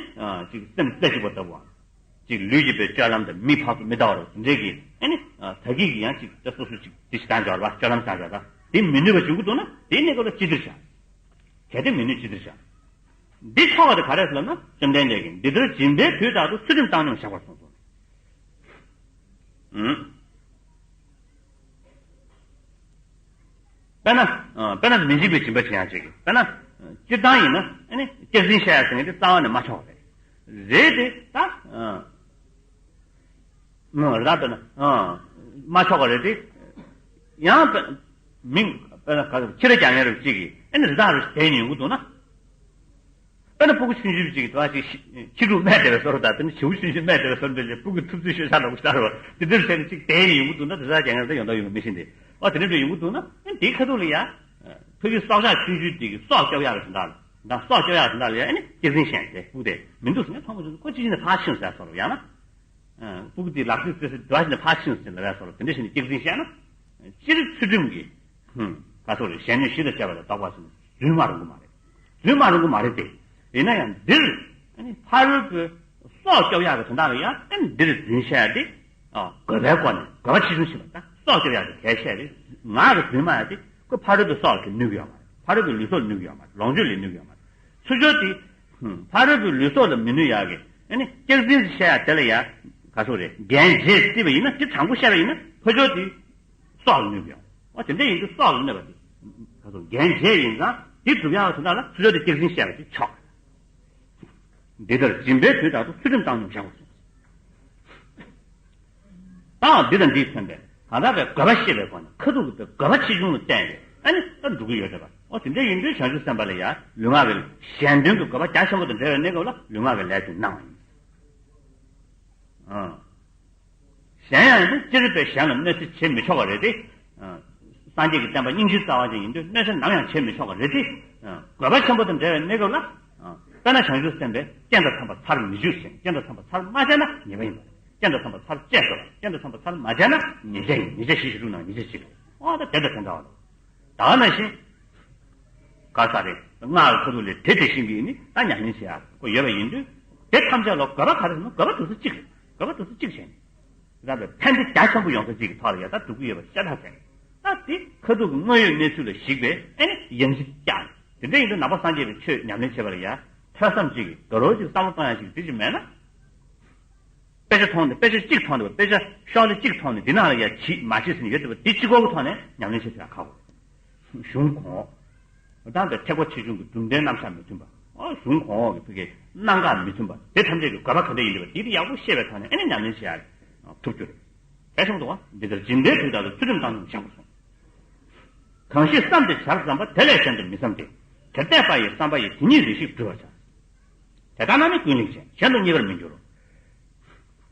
ཅིག་སེམས་རྩེ་གཅིག་པ་ལྟ་བུའམ། ཅིག་ལུས་ཀྱི་པའི་སྤྱོད་ལམ་དང་མི་ཕར་ཚུར་མི་ལྟ་བ་རེད། དེ་འདྲའི་གི་ཨེ་ནི། ད་གིན་གི་ཡང་ཅིག་ད་སོ་སོ་ཅིག་དེ་ཞིག་བཏང་འཇོག་རེད་པ། སྤྱོད་ལམ་བཏང་འཇོག་རེད་པ། དེ་མི་ནུས་པ་བྱུང་གི་འདུག་ན་དེའི་གནས་སྐབས་ལ་ཅི་བདེར་བྱ། གལ་ཏེ་མི་ནུས་ཅི་བདེར་བྱ། འདི་ཆོག་པ་དེ་ག་རེ་ཟེར་ལབ་ན་བཅོམ་ལྡན་འདས་ཀྱིས་འདི་ལྟར་སྦྱིན་པའི་དུས་དག་ཏུ་ཚུལ་ཁྲིམས་བཏང་སྙོམས་བཞག་པར་གསུངས་སོ། ཨུམ། དཔེར་ན། ཨ། དཔེར་ན་མི་འཇིགས་པའི་སྦྱིན་པ་བྱེད་ཡག་ཅིག་གི་དཔེར་ན། སྤྱིར་བཏང་ཡིན་ན་ཨ་ནི་སྐྱག་རྫུན་བཤད་ཡག་ཟེར་མཁན་དེ་རྩ་བ་ནས་མ་ཆོག་པ་རེད། རེད་དེ་ད། ཨ། ཨ། རེད་ད་དཔེར་ན། ཨ། མ་ཆོག་པ་རེད་དེ། ཡང་དཔེ། མི། དཔེར་ན་ག་ཚོད་ཕྱི་ར་རྒྱག་མཁན་རེ་ཅིག་གིས་ཨ་ནི་རི་དྭགས་རེ་དེད་ནས་ཡོང་གི་འདུག་ན། དཔེར་ན་སྤུ་གུ་ཆུང་ཆུང་ཅིག་གིས་ད་ཅིག་ཤི་ཁྱི་ཕྲུག་སྨད་བསྡད་པའི་བཟོ་འདྲ་དང་། དེ་ནི་བྱིའུ་ཆུང་ཆུང་སྨད་བསྡད་པའི་བཟོ་འདྲ་ཅིག་སྤུ་གུ་ཐུབ་ཚོད་ཤོར་ཤག་ལབ་ཤག་རེད་པ། དེ་འདྲ་བྱས་ནས་ཅིག་དེད་ཡོང་གི་འདུག་ན་དེ་ཚོ་རྒྱ་ངར་ད་ཡོང་ད་ཡོང་གི་མི་ཤེས་ཏེ། ཨོ་དེ་འདྲ་འདྲ་ཡོང་གི་འདུག་ན་ཨ་ནི་དེའི་ཁ་ཐུག་ལ་ཡ། ཕ་གི་སྲོག་ཆགས་ཆུང་ཆུང་དེ་གི་སྲོག་སྐྱོབ་ཡག་གི་དོན་དག་ལ། ད་སྲོག་སྐྱོབ་ཡག་གི་དོན་དག་ལ་ཡ་ཨ་ནི་སྐྱག་རྫུན་བཤད་ནས་དེ་སྤུ་གུ་དེ་མི་འདུག་ཟེར་ནས་མཐོང་མ་བྱུང་། ཁོ་ཅི་བྱས་ནས་ཕར་ཕྱིན་ཟེར་སོ་རུ་ཡང་ན། ཨ། སྤུ་གུ་དེ་ལག་རྩལ་རྩེ་ས་འདྲ་བྱས་ནས་ཕར་ཕྱིན་ཟེར་ལབ་ཡག་སོ་རུ་དེ་འདྲ་བྱས་ནས་སྐྱག་རྫུན་བཤད་ན། སྤྱིར་ཚུལ་ཁྲིམས་ཀྱི། ཧུམ། ག་ཚོད་རེད། གཞན་གནོད་གཞི་དང་བཅས་པ་ལ་བདག་པ་ཟེར་ན་རྫུན་མ་རུང་གི་མ་རེད། རྫུན་མ་རུང་གི་མ་རེད་དེ། ཡིན་ན་ཡང་འདིར། ཨ་ནི་ཕ་རོལ་པོའི་སྲོག་སྐྱོབ་ཡག་གི་དོན་དག་ལ་ཡང་ཨ་ནི་འདིར་རྫུན་བཤད་དེ། ཨ། དགོས་པའི་སྒོ་ནས་དགོས་པ་ཆེ་ཆུང་ཕྱེ་བ་དང་སྲོག་སྐྱོབ་ཡག་གི་གལ་བཤད་དེ། ངག་གི་རྫུན་སྨྲ་ཡག་དེ་ཁོ་ཕ་རོལ་པོའི་སྲོག་ལ་གི་ནུས་ཀྱི་ཡོད་མ་རེད། ཕ་རོལ་པོའི་ལུས་སྲོག་ལ་ནུས་ཀྱི་ཡོད་མ་རེད། ལོངས་སྤྱོད་ལ་ནུས་ཀྱི་ཡོད་མ་རེད། ཚུར་ཕྱོགས་དེ། ཧུམ། ཕ་རོལ་པོའི་ལུས་སྲོག་ལ་མི་ནུས་ཡག་གི་ཨ་ནི་སྐྱག་རྫུན་བཤད་ཡག་དེ་ལ་ཡ། ག་ཚོད་རེད། འགན་བཞེས་སྲིད་པ་ཡིན་ན་དེ་དྲང་པོ་བཤད་པ་ཡིན་ན་ཕར་ཕྱོགས་དེ། སྲོག་ལ་གནོད་པའི། འོ་དེ་འདྲ་ཡིན་དུས་སྲོག་ལ་གནོད་པ་དེ། ག་ཚོད་འགན་བཞེས་ཡིན་ཙང་དེ་སྒྲུབ་ཡག་གི་དོན་དག་ལ་ཚུར་ཕྱོགས་དེ་སྐྱག་རྫུན་བཤད་པ་དེ་ཆོག་འདི་ལྟར་སྦྱིན་པའི་དུས་དག་ཏུ་ཚུལ་ཁྲིམས་བཏང་སྙོམས་བཞག་པར་གསུངས། ད་འདི་དང་འདིས་མཚོན་པའི་གང་དག་པའི་དགོས་པ་ཤེས་པའི་སྒོ་ནས་ཁ་ཐུག་གི་དགོས་པ་ཆེ་ཆུང་ལ་བརྟེན་ཏེ་ཨ་ནི་ད་འགྲོ་གི་ཡོད་རེད་པ། འོ་དེ་འདྲ་ཡིན་དུས་བྱང་ཆུབ་སེམས་དཔའ་ལ་ཡང་ལུས་ངག་གི་གཞན་དོན་གྱི་དགོས་པ་རྒྱ་ཆེན་པོ་དང་འབྲེལ་བའི་གནས་སྐབས་ལ་ལུས་ངག་གི་ལས་དེ་གནང་བ་ཡིན། ཨ། གཞན་ཡང་ནི་སྤྱིར་པའི་གཞན་ལ་གནོད་འཚེ་བྱེད་མི་ཆོག་པ་རེད་དེ། ཨ། སངས་རྒྱས་ཀྱི་བསྟན་པ་སྙིང་རྗེའི་རྩ་བ་ཅན་ཡིན་དུས་གནོད་འཚེ་ནམ་ཡང་བྱེད་མི་ཆོག་པ་རེད་དེ། ཨ། དགོས་པ་ཆེན་པོ་དང་འབྲེལ་བའི་གནས་སྐབས་ལ། ཨ། དཔེར་ན་བྱང་ཆུབ་སེམས་དཔའི་རྐྱེན་དང་འཚམ་པར་ཚར་མི་འཇུག་ཅིང་རྐྱེན་དང་འཚམ་པར་ཚར་མ་བྱས་ན་ཉེས་པ་ཡིན་པ་རེད། སྐྱེ་འགྲོ་ཐམས་ཅད་ཚར་བཅད་དགོས་ལ། སྐྱེ་འགྲོ་ཐམས་ཅད་ཚར་མ་བཅད་ན་ཉེས་བྱས་ཡིན། ཉེས་བྱས་བཞི་བཅུ་དྲུག་ནང་ཉེས་བྱས་གཅིག་རེད། ཨོ་ད་དེ་དང་དེ་འདྲ་བ་རེད། ད་ག་ནང་བཞིན། ག་ས་རེད། སྔགས་ཀྱི་ཁ་ཐུག་ལས་དེ་དེ་བཞིན་གྱི་ནི་ད་ཉམས་ལེན་བྱེད་ཡག་ཁོ་ཡོད་པ་ཡིན་དུས། དེ་ཐམས་ཅད་ལ་དགོས་པ་ག་རེ་ཟེར་ན། དགོས་པ་དེ་ཚོ་གཅིག་རེད། དགོས་པ་དེ་ཚོ་གཅིག་བྱས་ནས། རང་གི་ཕན་བདེ་རྒྱ་ཆེན་པོ་ཡོང་ས་གཅིག་གི་ཐོག་ལ་ཡ་ད་འགྲོ་གི་ཡོད་པ་ཤ་སྟག་བྱས་ནས། ད་དེ་ཁ་ཐུག་གི་དངོས་ཡོད་གནས་ཚུལ་ལ་གཞིགས་པའི་ཨེ་ནི་ཡང་ཅིག་བསྐྱར་ནས། དེ་འདྲ་ཡིན་དུས་ནང་པ་སངས་རྒྱས་པའི་ཆོས་ཉམས་ལེན་བྱེད་པ་ལ་ཡ་ཐོས་བསམ་གཅིག་གི་དགའ་རབ་ཅིག་བསམ་བློ་གཏོང་ཡག་ཅིག་དེ་ཅིག་མེད་ན། དཔེ་ཆ་མཐོང་ནས། དཔེ་ཆ་གཅིག་མཐོང་ནས། དཔེ་ཆ་ཤོག་ལྷེ་གཅིག་མཐོང་ནས། འདི་ནང་ལ་ཡ་བྱེད་མ་བྱེད་ཟེར་ནས་ཡོད་དེ་བ། དེ་གཅིག་པོ་གི་ཐོག་ནས་ཉམས་ལེན་བྱེད་ཐུབ་ཡག་ཁག་པོ། གཞུང་གོང་འོག་དང་པའི་ཐེག་པ་ཆེ་ཆུང་གི་གྲུབ་མཐའི་རྣམ་གཞག་མི་མཐུན་པ། ཨོ་གཞུང་གོང་འོག་གི་ཕ་གིའི་རྣམ་འགག་མི་མཐུན་པ། དེ་ཐམས་ཅད་ཀྱི་དགོས་པ་ག་འདྲ་ཡིན་འདྲ་བ་དེ་དེ་ཡག་པོ་ཤེས་པའི་ཐོག་ནས་ཨེ་ནི་ཉམས་ལེན་བྱེད་ཡག་ཐུབ་རྒྱུ་རེད། གལ་ཆེན་པོ་འདུག་བ། འདི་ལྟར་སྦྱིན་པའི་དུས་དག་ཏུ་ཚུལ་ཁྲིམས་བཏང་སྙོམས་བཞག་པར་གསུངས། གང་ཞིག་བསམས་ཏེ་བྱར་བསམ་པ། དེ་ལས་གཞན་དུ་མི་བསམ་སྟེ། དེར་གཏད་པ་ཡི་བསམ་པ་ཡིས། དེ་ཉིད་རེ་ཞིག་འགྲུབ་པར་བྱ། དེ་ལྟར་ན་ནི་ཀུན་ལེགས་བྱས། གཞན་དུ་རྙེད་པར་མི་འགྱུར་རོ།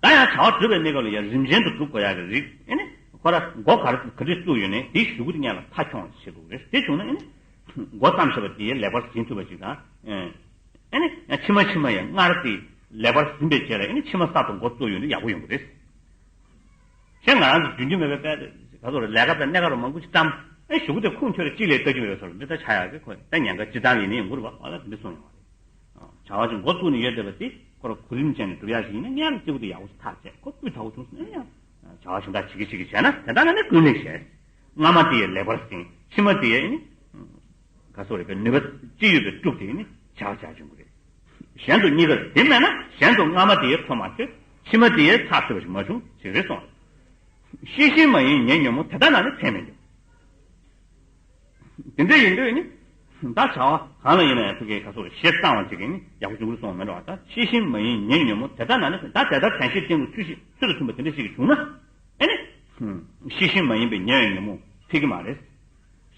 ད་ཡང་བྱ་བ་སྒྲུབ་པའི་གནས་སྐབས་ལ་ཡང་རིམ་ཅན་དུ་སྒྲུབ་དགོས་ཡག་གི་རིགས། ཨེ་ནི་ཁོ་ར་མགོ་ག་རེ་ག་འདྲས་བཙུགས་ཡོད་ནའི་དེའི་གཞུག་གུ་དེ་སྔོན་ལ་མཐའ་འཁྱོངས་བྱེད་དགོས་རེད། དེ་བྱུང་ན་ཨེ་ནི་མགོ་བརྩམས་བཞག་པ་དེ་ལེགས་པར་ཟིན་ཐུབ་པ་ཞིག་དང་། ཨེ་ནི་ཡང་ཕྱི་མ་ཕྱི་མ་ཡང་སྔར་དེ་ལེགས་པར་ཟིན་པའི་རྗེས་ལ་ཨེ་ནི་ཕྱི་མ་གསར་དུ་མགོ་བཙུགས་ཡོང་དུས་ཡག་པོ་ཡོང་གི་རེད། གཞན་ང་རང་ཚོ་རྒྱུན་རྒྱུན་མེད་པའི་དཔེ་ག་ཚོད་རེད། ལས་ཀ་དཔེ་སྣེ་ཁ་རུ་མང་པོ་ཞིག་བཀྲམ། ཨེ་གཞུག་གུ་དེ་ཁུངས་འཁྱོལ་ལ་གཅིག་ལས་ལྟ་རྒྱུ་མེད་པའི་བཟོ་འདྲ་འདི་ལྟར་ཆགས་ཡག་གི། ཁོ་ད་ཉེན་ཁ་ཅི་ཙམ་ཡིན་ནའི་ཡོང་གི་རེད་པ། ཨ་ལ་དེ་འདྲ་གསུངས་ཡོང་བ་རེད། བྱ་བ་ཅིག་མགོ་བཙུགས་ནས་ཡོད་བསྡད་པ་དེ་ཁོ་ར་གོ་རིམ་བྱས་ནས་སྒྲུབ་ཡག་ཞིག་ཡིན་ན་སྔོན་ལ་གཅིག་པུ་དེ་ཡག་པོ་ཞིག་ཐག་བཅད། ཁོ་སྤུས་དག་པོ་བྱུང་སོང་ན་ཡང་བྱ་བ་གཞན་དག་བྱེད་ཀྱི་བྱེད་ཀྱི་བྱས་ན། དེ་ལྟར་ན་ནི་ཀུན་ལེགས་བྱས། སྔ་མ་དེ་ཡི་ལེགས་པར་ཟིན། ཕྱི་མ་དེ་ཡི་ནི་ག་སོགས་རེད་པས། ནུས་པ་ཅི་ཡོད་པའི་སྒྲུབ་དེ་ནི་བྱ་བྱ་བྱུང་གི་རེད། གཞན་དུ་རྙེད་པར། དེ་མེད་ན་གཞན་དུ་སྔ་མ་དེ་ཡི་ཁོ་མ་ཆོད། ཕྱི་མ་དེ་ཡི་ཚགས་ཚུད་པ་ཞིག་མ་བྱུང་ཞིག་རེད་གསུངས། ཤེས་བཞིན་མ་ཡིན་ཉེ་ཉོན་མོངས། དེ་ལྟར་ན་ནི་ཚད་མི་འགྱུར། དེ་འདྲ་ཡིན་དུས་ནི་ད་བྱ་བ་གང་ལ་ཡིན་ན་ཡང་ཕ་གིའི་ག་སོགས་ཞེ་སྡང་བ་ཅིག་གིས་ནི་ཡག་པོ་བྱུང་གི་རེད་གསུངས་མེད་འགྲོ་བ། ད་ཤེས་བཞིན་མ་ཡིན་ཉེ་ཉོན་མོངས། དེ་ལྟར་ན་ནི། ད་དེ་ལྟར་དྲན་ཤེས་བརྟན་པོ་ཚུལ་བཞིན་ཚུལ་དང་མཐུན་པ་དེ་འདྲ་ཞིག་བྱུང་ན། ཨེ་ནི་ཤེས་བཞིན་མ་ཡིན་པའི་ཉེ་བའི་ཉོན་མོངས་ཕེབས་ཀྱི་མ་རེད།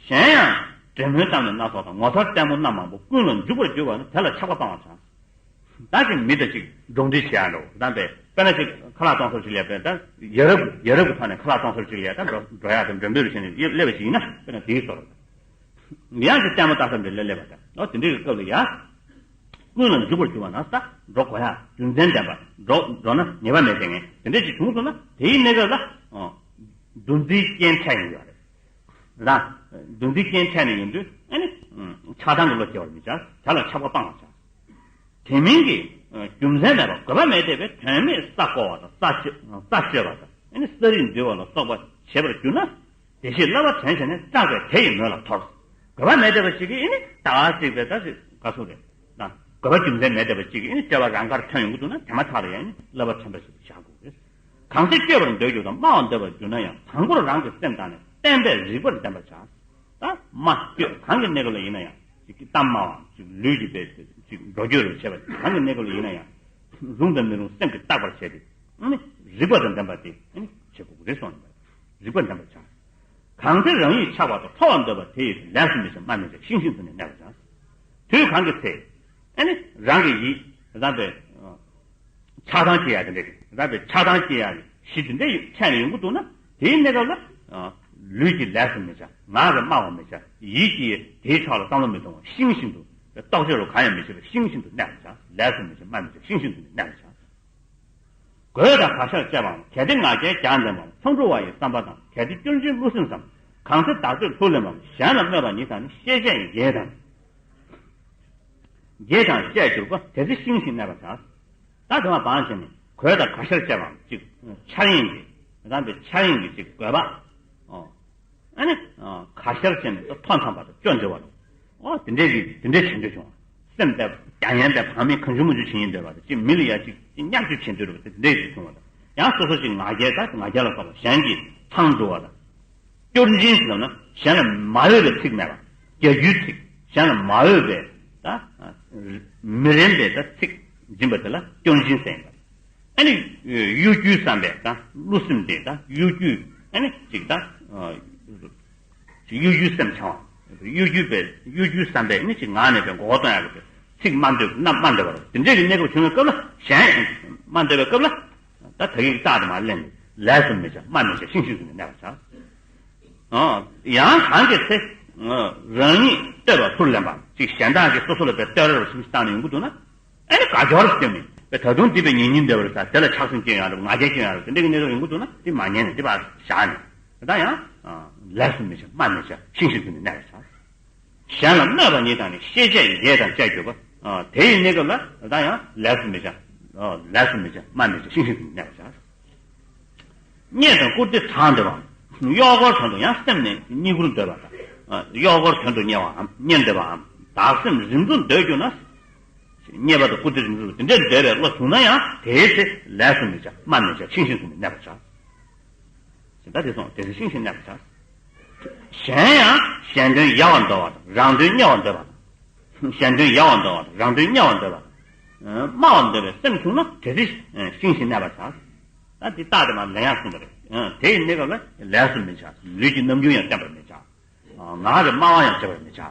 གཞན་ཡང་འབྲེལ་མོལ་གཏམ་ནི་སྣ་ཚོགས་དང་། ངོ་མཚར་ལྟད་མོ་རྣམ་མང་པོ། ཀུན་ལ་འཇུག་པར་གྱུར་པ་ནི། དེ་ལ་ཆགས་པ་སྤང་བར་བྱ། ད་ཅིག་མི་དང་ཅིག་འགྲོགས་འདྲིས་བྱེད་ཡག་འགྲོ། ད་དཔེ་དཔེར་ན་ཅིག་ཁ་ལག་གཏོང་སར་ཅིག་སླེབས་པས། ད་ཡ་རབས་ཡ་རབས་ཀྱི་ཐོག་ནས་ཁ་ལག་གཏོང་སར་ཅིག་སླེབས། ད་འགྲོ་འགྲོ་ཡག་དང་འགྲོ་འདོད་རེ་བྱས་ནས་སླེབས་པ་ཅིག་ཡིན་ན། དཔེར་ན་དེའི་བཟོ་འདྲ། ཡང་ཅིག་ལྟད་མོ་ལྟ་ས་འདྲ་ལ་སླེབས་པ་དང་། ཨོ་དེ་འདྲའི་སྐབས་ལ་ཡ། ཀུན་ལ་འཇུག་པར་གྱུར་པ་ན། ད་འགྲོ་དགོས་ཡག་རྒྱུ་མཚན་ལྡན་པ། འགྲོ་འགྲོ་ན་ཉེས་པ་མེད་པའི་ངེས་དེ་འདྲ་ཅིག་བྱུང་སོང་ན། དེའི་གནས་སྐབས་ལ་འདུ་འཛིའི་རྐྱེན་འཕྲད་ཡོང་གི་ཡོད་རེད། རང་འདུ་འཛིའི་རྐྱེན་འཕྲད་ནས་ཡིན་དུས་ཨ་ནི་ཆགས་སྡང་གི་བློ་སྐྱེ་བར་མི་བྱ། དེ་ལ་ཆགས་པ་སྤང་བར་བྱ། དེ་མིན་གྱི་རྒྱུ་མཚན་མེད་པར་དགོས་པ་མེད་བསྡད་པའི་དོན་མེད་ས་བརྐོ་བ་དང་། ས་གཅོད་ས་གཅོད་པ་དང་། ཨ་ནི་ས་རིས་འཛུལ་བ་ལ་སོགས་པ་བྱེད་པར་གྱུར་ན། དེ་ཕྱིར་བསླབ་པ་དྲན་བྱས་ནས། སྐྲག་པས་དེ་ཡི་མོད་ལ་དོར། དགོས་པ་མེད་བསྡད་པ་ཅིག་གིས་ཨ་ནི་ད་ག་ཅིག་པའི་ད་ཅིག་ག་སོགས་རེད། དགོས་པ་རྒྱུ་མཚན་མེད་བསྡད་པ་ཅིག་གིས་ཨ་ནི་སྐྱོ་བ་རང་དགར་ཐོན་ཡོང་གི་འདུག་ན། དེ་མ་ཐག་ལ་ཡང་ཨ་ནི་བསླབ་པ་དྲན་པ་ཞིག་བཞག་དགོས་རེད། གང་ཚེ་བསྐྱོད་པར་འདོད་གྱུར་ཏམ། སྨྲ་བར་འདོད་པར་གྱུར་ན་ཡང་། དང་པོར་རང་གི་སེམས་དང་ནི། བསྟན་པས་རིགས་པར་ལྡན་པར་བྱ། ད་སྨྲ་བསྐྱོད་གང་གི་གནས་སྐབས་ལ་ཡིན་ན་ཡང་། ཅིག་གཏམ་སྨྲ་བའམ་ཅིག་ལུས་ཀྱི་དཔེ་ཅིག་འགྲོ་སྐྱོད་རེ་བྱེད་པ་གང་གི་གནས་སྐབས་ལ་ཡིན་ན་ཡང་། རུང་དང་མི་རུང་སེམས་ཀྱིས་བརྟག་པར་བྱས་ཏེ། ཨ་ནི་རིགས་པ་དང་ལྡན་པ་དེ་ཨ་ནི་བྱེད་དགོས་ཀྱི་རེད་གསུངས་ཡོད་པ་རེད། རིགས་པ་ལྡན་པར་བྱ། གང་ཚེ་རང་ཡིད་ཆགས་པ་དང་། ཁྲོ་བར་འདོད་པ་དེ་ཡི་ཕྱིར། ལས་སུ་མི་བྱེད་སྨྲ་མི་བྱེད། ཤིང་བཞིན་དུ་ནི་གནས་པར་བྱ། དུས་གང་གི་ཚེ། ཨ་ནི་རང་གི་ཡིད་རང་པའི་ཆགས་སྡང་སྐྱེ་ཡ་དེ་འདྲ་གི། རང་པའི་ཆགས་སྡང་སྐྱེ་ཡ་གི་གཞི་དེ་འདྲ་ཡོད་འཕྲད་ནས་ཡོང་གི་འདུག་ན། དེའི་གནས་སྐབས་ལ་ལུས་ཀྱིས་ལས་སུ་མི་བྱ། ངག་གིས་སྨྲ་བར་མི་བྱ། ཡིད་ཀྱིས་དེའི་ཕྱོགས་ལ་བསམ་བློ་མི་གཏོང་བ། ཤིང་བཞིན་དུ་རྟོག་དཔྱོད་རུ་གང་ཡང་མི་བྱེད་པར། ཤིང་བཞིན་དུ་གནས་པར་བྱ། ལས་སུ་མི་བྱེད་སྨྲ་མི་བྱེད། ཤིང་བཞིན་དུ་ནི་གནས་པར་བྱ། རྒོད་དང་གར་ཤར་བཅས་པའམ། གལ་ཏེ་ང་རྒྱལ་རྒྱང་འཛིན་པའམ། མཚང་འབྲུ་བ་ཡི་བསམ་པ་དང་། གལ་ཏེ་སྐྱོན་ཅན་བསླུ་སེམས་སམ། གང་ཚེ་བདག་བསྟོད་ལྷུར་ལེན་པའམ། གཞན་ལ་སྨོད་པ་ཉིད་དང་ནི། ཤེས་བྱས་འགྱེད་དང་འགྱེད་དང་བཅས་གྱུར་པ། དེ་ཚེ་ཤིང་བཞིན་གནས་པར་བྱ། ད་དེ་མ་བང་བྱས་ནས་རྒོད་དང་གར་ཤར་བཅས་པའམ། ཅིག་འཆར་ཡན་གྱི་རང་པའི་འཆར་ཡན་གྱི་ཅིག་རྒོད་པ། ཨོ། ཨ་ནི་གར་ཤར་བྱས་ནས་ད་མཐོ་འཚམ་པ་དང་སྐྱོ་འདྲི་བ་དང་། ཨོ་དེ་འདྲའི་གི་དེ་འདྲའི་བྱེད་འདོད་བྱུང་། སེམས་དཔའ་རྒྱ་ཡན་པའི་བག་མེད་གང་བྱུང་མང་བྱུང་བྱེད་ཡིན་འདོད་པ་དང་། ཅིག་མི་ལ་ཡ་ཅིག་བརྙས་བཅོས་བྱེད་འདོད་རུ་དེ་འདྲའི་ཞིག་བྱུང་བ་དང་། ཡང་སོ་སོ་ཅིག་ང་རྒྱལ་ད་ང་རྒྱལ་ལ་སོགས་པ་གཞན་གྱི་མཚང་འབྲུ་བ་དང་། སྐྱོར་འབྱིན་ཟེར་ན་གཞན་ལ་མ་འོས་པའི་ཚིག་སྨྲས་པ། རྒྱ་རྒྱུའི་ཚིག་གཞན་ལ་མ་འོས་པའི་ད་མི་རན་པའི་ད་ཚིག་འབྱིན་པ་དེ་ལ་སྐྱོར་འབྱིན་ཟེར་ཡིན་པ། ཨ་ནི་གཡོ་སྒྱུའི་བསམ་པས་ད་བསླུ་སེམས་དེ་ད་གཡོ་སྒྱུའི་ཨ་ནི་ཅིག་ད་གཡོ་སྒྱུའི་སེམས་འཆང་བ། གཡོ་སྒྱུ་པའི་གཡོ་སྒྱུའི་བསམ་པས་ཨ་ནི་ཅིག་ངག་ནས་པའི་མགོ་སྐོར་གཏོང་ཡག་གི་ཚིག་སྨྲ་འདོད་རྣམས་སྨྲ་འདོད་པ་རེད། དེ་འདྲའི་གི་གནས་སྐབས་བྱུང་བའི་སྐབས་ལ་གཞན་སྨྲ་འདོད་པའི་སྐབས་ལ་ད་ད་གིན་གི་རྟགས་དེ་མར་ལེན་ནས་ལས་སུ་མི་བྱ་སྨྲ་མི་བྱ་ཤིང་བཞིན་དུ་ནི་གནས་པར་བྱ། ཨོ། ཡང་གང་གི་ཚེ། རང་ཉིད་བསྟོད་པ་ལྷུར་ལེན་པ། ཅིག་གཞན་དག་གིས་སོ་སོ་ལ་བསྟོད་ར་རུ་སུམ་ཞིག་བཏང་ནས་ཡོང་གི་འདུག་ན། ཨ་ནི་དགའ་སྐྱོ་རུ་སྐྱོ་མི། ད་དུང་འདི་པའི་ཉེ་ཉིན་འདོད་པར་ཟ། དེ་ལ་ཆགས་སེམས་སྐྱེ་ཡང་རུང་ང་རྒྱལ་སྐྱེ་ཡང་རུང་དེ་འདྲ་གི་གནས་སྐབས་ཡོང་གི་འདུག་ན་དེ་མ་ཉན་ནས་དེ་ཕར་བཞག་ནས། ད་ཡང་ལས་སུ་མི་བྱ་སྨྲ་མི་བྱ་ཤིང་བཞིན་དུ་ནི་གནས་པར་བྱ། གཞན་ལ་སྨོད་པ་ཉིད་དང་ནི། ཤེས་བྱས་ཡིད་དང་བཅས་གྱུར་པ། དེ་ཡི་གནས་སྐབས་ལ་ད་ཡང་ལས་སུ་མི་བྱ། ལས་སུ་མི་བྱ་སྨྲ་མི་བྱ་ཤིང་བཞིན་དུ་ནི་གནས་པར་བྱ། བརྙས་དང་བཀུར་སྟི་གྲགས་འདོད་པའམ། གཡོག་འཁོར་དོན་དུ་ཡང་སེམས་ནི་བརྙས་བཀུར་འདོད་པ་དང་། གཡོག་འཁོར་དོན་དུ་བརྙས་པའམ་བརྙས་འདོད་པའམ་བདག་སེམས་རིགས་མཚུངས་འདོད་གྱུར་ན། བརྙས་པ་དང་བཀུར་སྟི་རིགས་མཚུངས་དེ་འདྲའི་འདོད་པའི་བློ་བྱུང་ན་ཡང་དེའི་ཚེ་ལས་སུ་མི་བྱ་སྨྲ་མི་བྱ་ཤིང་བཞིན་དུ་ནི་གནས་པར་བྱ། ད་དེ་སོང་དེ་ཚེ་ཤིང་བཞིན་གནས་པར་བྱ། གཞན་ཡང་གཞན་དོན་ཡལ་བར་འདོར་བ་དང་རང་དོན་གཉེར་བར་འདོད་པ་དང་། གཞན་དོན་ཡལ་བར་འདོར་བ་དང་རང་དོན་གཉེར་བར་འདོད་པ་དང་། སྨྲ་བར་འདོད་པའི་སེམས་བྱུང་ན་དེ་ཚེ་ཤིང་བཞིན་གནས་པར་བྱ། ད་འདི་རྟགས་དེ་མར་ལན་ཡང་གསུངས་པ་རེད། དེ་ཡི་གནས་སྐབས་ལ་ལས་སུ་མི་བྱ། ལུས་ཀྱི་རྣམ་འགྱུར་ཡང་བསྟན་པར་མི་བྱ། ངག་གི་སྨྲ་བ་ཡང་བྱེད་པར་མི་བྱ།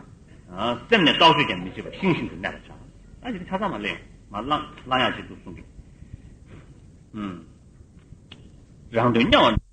སེམས་ནི་རྟོག་དཔྱོད་ཀྱང་མི་བྱེད་པར་ཤིང་བཞིན་དུ་གནས་པར་བྱ། ད་འདི་ཆ་ཚང་མ་གླེང་མར་བླང་བླང་ཡང་ཅིག་ཏུ་གསུངས་ཀྱི། རང་དོན་གཉེར་བ།